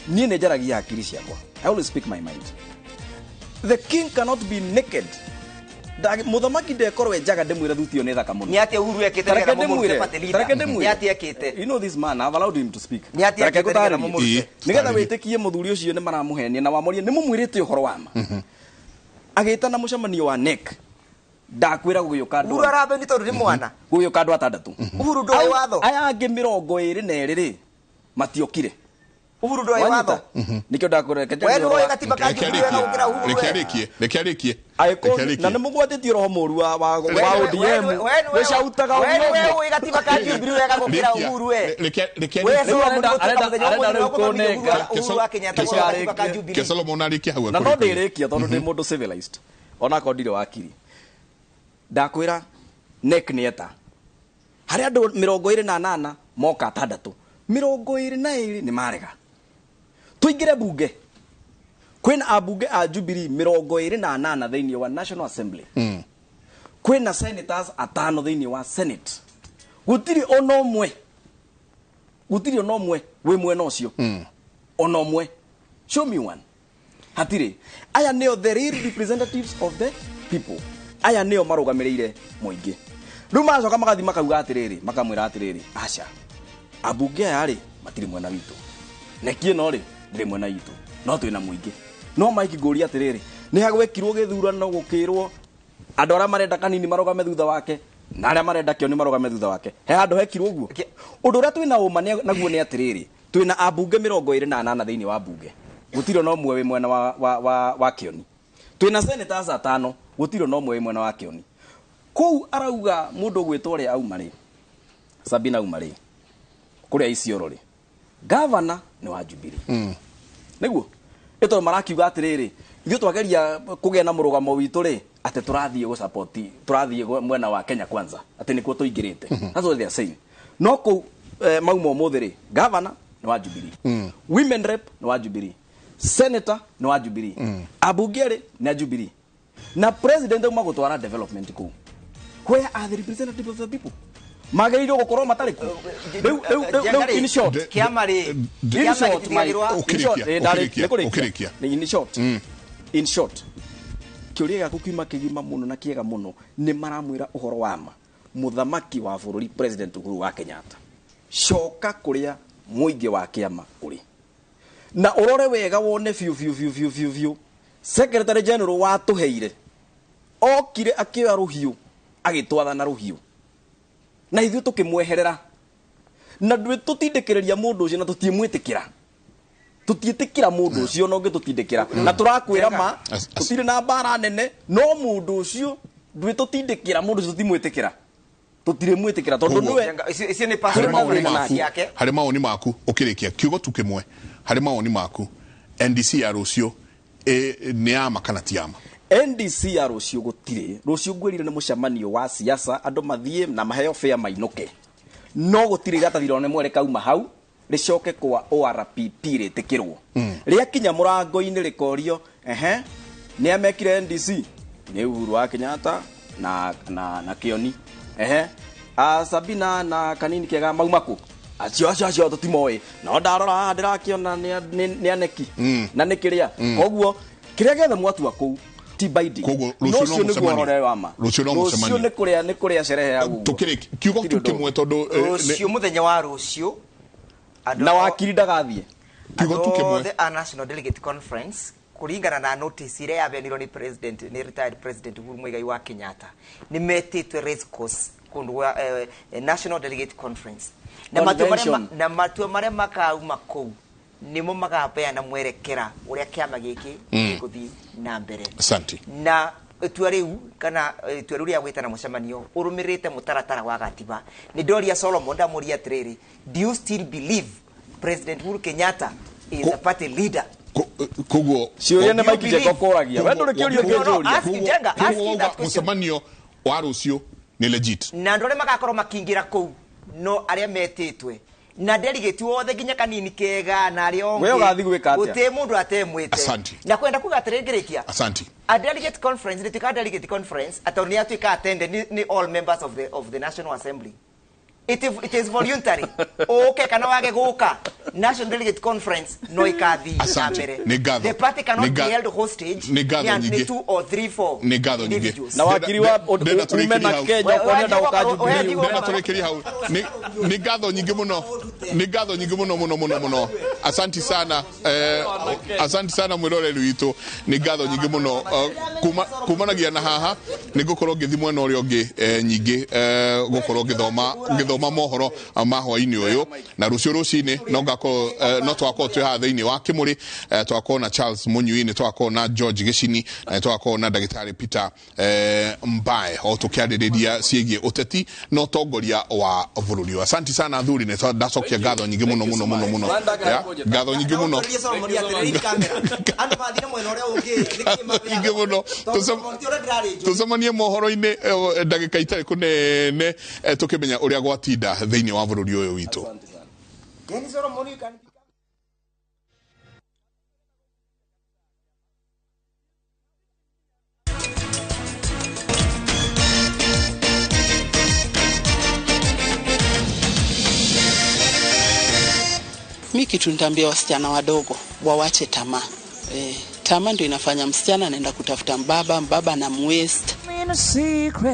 Nie ni njaragia hakiri ciakwa. I always speak my mind. The king cannot be naked. Muthamaki ndekorwo enjaga ndimwire thuti iyo ni thaka muno. Ni atia Uhuru ekite nigetha mumurute party leader? Ni atia ekite? You know this man, I've allowed him to speak. Ni atia ekite nigetha mumurute? Nigetha witikie muthuri ucio ni maramuhenia na wamorie ni mumwirite uhoro wa ma. Agitana mucemanio wa NEC ndakwira gugiuka andu. Uhuru arabeni tondu ni mwana. Gugiuka andu atandatu. Uhuru ndoĩ watho. Aya angi 22 ri matiokire. Uhuru ndoĩ watho. Nikio ndakwira we ndoĩ gatiba ka Jubilee wega gukira Uhuru. Reke arikie. Na nĩ mũgwatĩtie roho mũru wa ODM wĩcautaga we nĩwe ũĩ gatiba ka Jubilee wega gũkĩra Uhuru we. Reke Uhuru wa Kenyatta gatiba ka Jubilee. Ke Solomon arikie hau. Na no ndĩrĩkia tondũ ndĩ mũndũ civilized onakorwo ndirĩ wakiri. Ndakwĩra NEC nĩ eta harĩa andũ 28 moka atandatũ 22 nĩ marega. Tuingire bunge kwina abunge a Jubilee 28 thiini wa National Assembly. Kwina senators atano thiini wa Senate. Gutiri ona umwe, gutiri ona umwe wi mwena ucio. Ona umwe, show me one. Hatiri. Aya nio the real representatives of the people. Aya nio marugamiriire muingi. Riu maracoka magathi makauga atiriri, makamwira atiriri, aca abunge aya ri matiri mwena witu, nekie no ri ndiri mwena witu, no twina muingi. No Mike ngũria atiriri, ni hagwekirwo githurano gukirwo andu aria marenda kanini marugame thutha wake na aria marenda kio ni marugame thutha wake. He handu hekirwo guo undu uria twina uma naguo ni atiriri, twina abunge 28 thiini wa bunge, gutiri no mwe wi mwena wa Kioni. Twina senators atano, gutiri no mwe wi mwena wa Kioni. Kuu arauga mundu gwitwo ria auma ri Sabina auma ri kuria Isiolo ri governor ni wa Jubilee. Niguo ito marakiuga atiriri, ithuĩ twageria kũgĩa na mũrũgamo witũ rĩ, atĩ tũrathiĩ gũ support, tũrathiĩ mwena wa Kenya Kwanza, atĩ nĩkuo tũingĩrĩte. That's what they are saying. No kũu mauma ũmũthĩ rĩ, governor nĩ wa Jubilee, women rep nĩ wa Jubilee, senator nĩ wa Jubilee, abunge rĩ nĩ a Jubilee, na president auma gũtwara development kũu. Where are the representatives of the people? Magĩrĩirwo gũkorwo matarĩ kuo. Rĩu in short, kiama rĩ, in short, in short, in short, kĩũria gĩaku kiuma kĩgima mũno na kĩega mũno, nĩ maramwĩra ũhoro wa ma mũthamaki wa bũrũri President Uhuru wa Kenyatta, coka kũrĩa mũingĩ wa kĩama ũrĩ na ũrore wega wone biũ biũ biũ biũ biũ biũ. Secretary General watũheire okire akĩoya rũhiũ agĩtwathana rũhiũ na ithuĩ tũkĩmweherera na ndwĩ tũtindĩkĩrĩria mũndũ ũcio na tũtimwĩtĩkĩra. Tutiĩtĩkĩra mũndũ ũcio na ũngĩtũtindĩkĩra na tũrakwĩra ma tũtirĩ na mbara nene no mũndũ ũcio ndwĩtũtindĩkĩra mũndũ ũcio tũtimwĩtĩkĩra tũtirĩmwĩtĩkĩra tondũ nĩwe icio nĩ Harĩ mawoni maku, harĩ mawoni maku ũkĩrĩkia kiugo tu kĩmwe, harĩ mawoni maku NDC ya rũciũ nĩ yama kana ti yama? NDC ya rũciũ gũtirĩ. Rũciũ ngwĩrire nĩ mũcemanio wa siasa, andũ mathiĩ na maheo fare mainũke, no gũtirĩ iratathi rĩone mwere kauma hau rĩcoke kwa ORPP rĩtĩkĩrwo. Rĩakinya mũrango-inĩ rĩkorio ehe nĩ amekire NDC nĩ Uhuru wa Kenyatta na Kioni, ehe a Sabina na Kanini Kega mauma kũ, acio acio acio tũtimoĩ, no ndarora haha ndĩrakĩona nĩ aneki na nĩ kĩrĩa. Koguo kĩrĩa gĩothe mwatua kũu ti binding. Koguo no rũciũ no ũcio nĩguo mũcemanio. ũhoro wa ma. Rũciũ no Rũciũ mũcemanio. nĩ kũrĩa sherehe ya guguo. Tũkĩrĩkia kiugo tu kĩmwe tondũ Rũciũ mũthenya wa rũciũ na wakiri ndagathiĩ. Kiugo tu andũ kĩmwe. othe a National Delegate Conference kũringana na notice ĩrĩa yaheanirwo nĩ president, nĩ retired president Uhuru Muigai wa Kenyatta, nĩ metĩtwe race course kũndũ gwa National Delegate Conference na matua marĩa Convention. na matua marĩa makauma kũu nĩmo makaheana mwerekera ũrĩa kĩama gĩkĩ gĩgũthiĩ na mbere. Asante. Na itua rĩu kana itua rĩu rĩa gwĩtana mũcemanio ũrũmĩrĩte mũtaratara wa gatiba. Nĩ ndoria Solomon ndamũria atĩrĩrĩ, do you still believe President Uhuru Kenyatta is a party leader? Koguo Ciũria nĩ Mike Njenga ũkũragia. We ndũrĩ kĩũria ũngĩnjũria. Ask Njenga, ask Koguo that question. mũcemanio wa rũciũ nĩ legit. Na andũ arĩa magakorwo makĩingĩra kũu no arĩa metĩtwe na delegate wothe nginya Kanini Kega na arĩa We ũgathiĩ gwĩka atĩa? Gũtirĩ mũndũ atemwĩte. Asante. Na kwenda kuga atĩrĩ ngĩrĩkia, Asante. a delegate conference rĩtuĩkaga delegate conference atĩ nĩ atuĩka attended nĩ all members of the National Assembly. It is voluntary, ũke kana wage gũka. National Delegate Conference no ĩkathiĩ na Asante. mbere. Nĩ ngatho. The party cannot Nĩ be held hostage nĩ ngatho nĩ nyingĩ. 2 or 3 4 Nĩ ngatho nyingĩ. individuals. Na wakiri wa Ndĩrenda ume tũrĩkĩrie na hau. Kenya ũkona ndenda gũka Jubilee. Ndĩrenda tũrĩkĩrie hau. Nĩ ngatho nyingĩ mũno, nĩ ngatho nyingĩ mũno mũno mũno mũno. Asanti sana, asanti sana mwĩroreri witũ, nĩ ngatho nyingĩ mũno. Kumanagia na haha nĩ ngũkorwo ngĩthiĩ mwena ũrĩa ũngĩ, nyingĩ gũkorwo ngĩthoma mohoro ma hwaĩ-inĩ ũyũ, na rũciũ rũcinĩ no ngakorwo, no twakorwo twĩ haha thĩinĩ wa Kĩmũrĩ, twakorwo na Charles Mũnyui, nĩ twakorwo na George Gĩcini, na nĩ twakorwo na ndagĩtarĩ Peter Mbae, o tũkĩarĩrĩria ciĩgiĩ ũteti na ũtongoria wa bũrũri ũyũ. Asanti sana athuri, nĩ ndacokia ngatho nyingĩ mũno mũno mũno mũno. Ya, ngatho nyingĩ mũno. Andũ mathiĩ na mwena ũrĩa ũngĩ nĩkĩ? Nyingĩ mũno. Tũcemanie mohoro-inĩ ndagĩka itarĩ kũnene, tũkĩmenya ũrĩa gwatinda thĩinĩ wa bũrũri ũyũ witũ. Yani Solomon, you can Mi kitu nitaambia wasichana wadogo wawache tamaa. Tamaa ndio inafanya msichana anaenda kutafuta mbaba, mbaba na waste.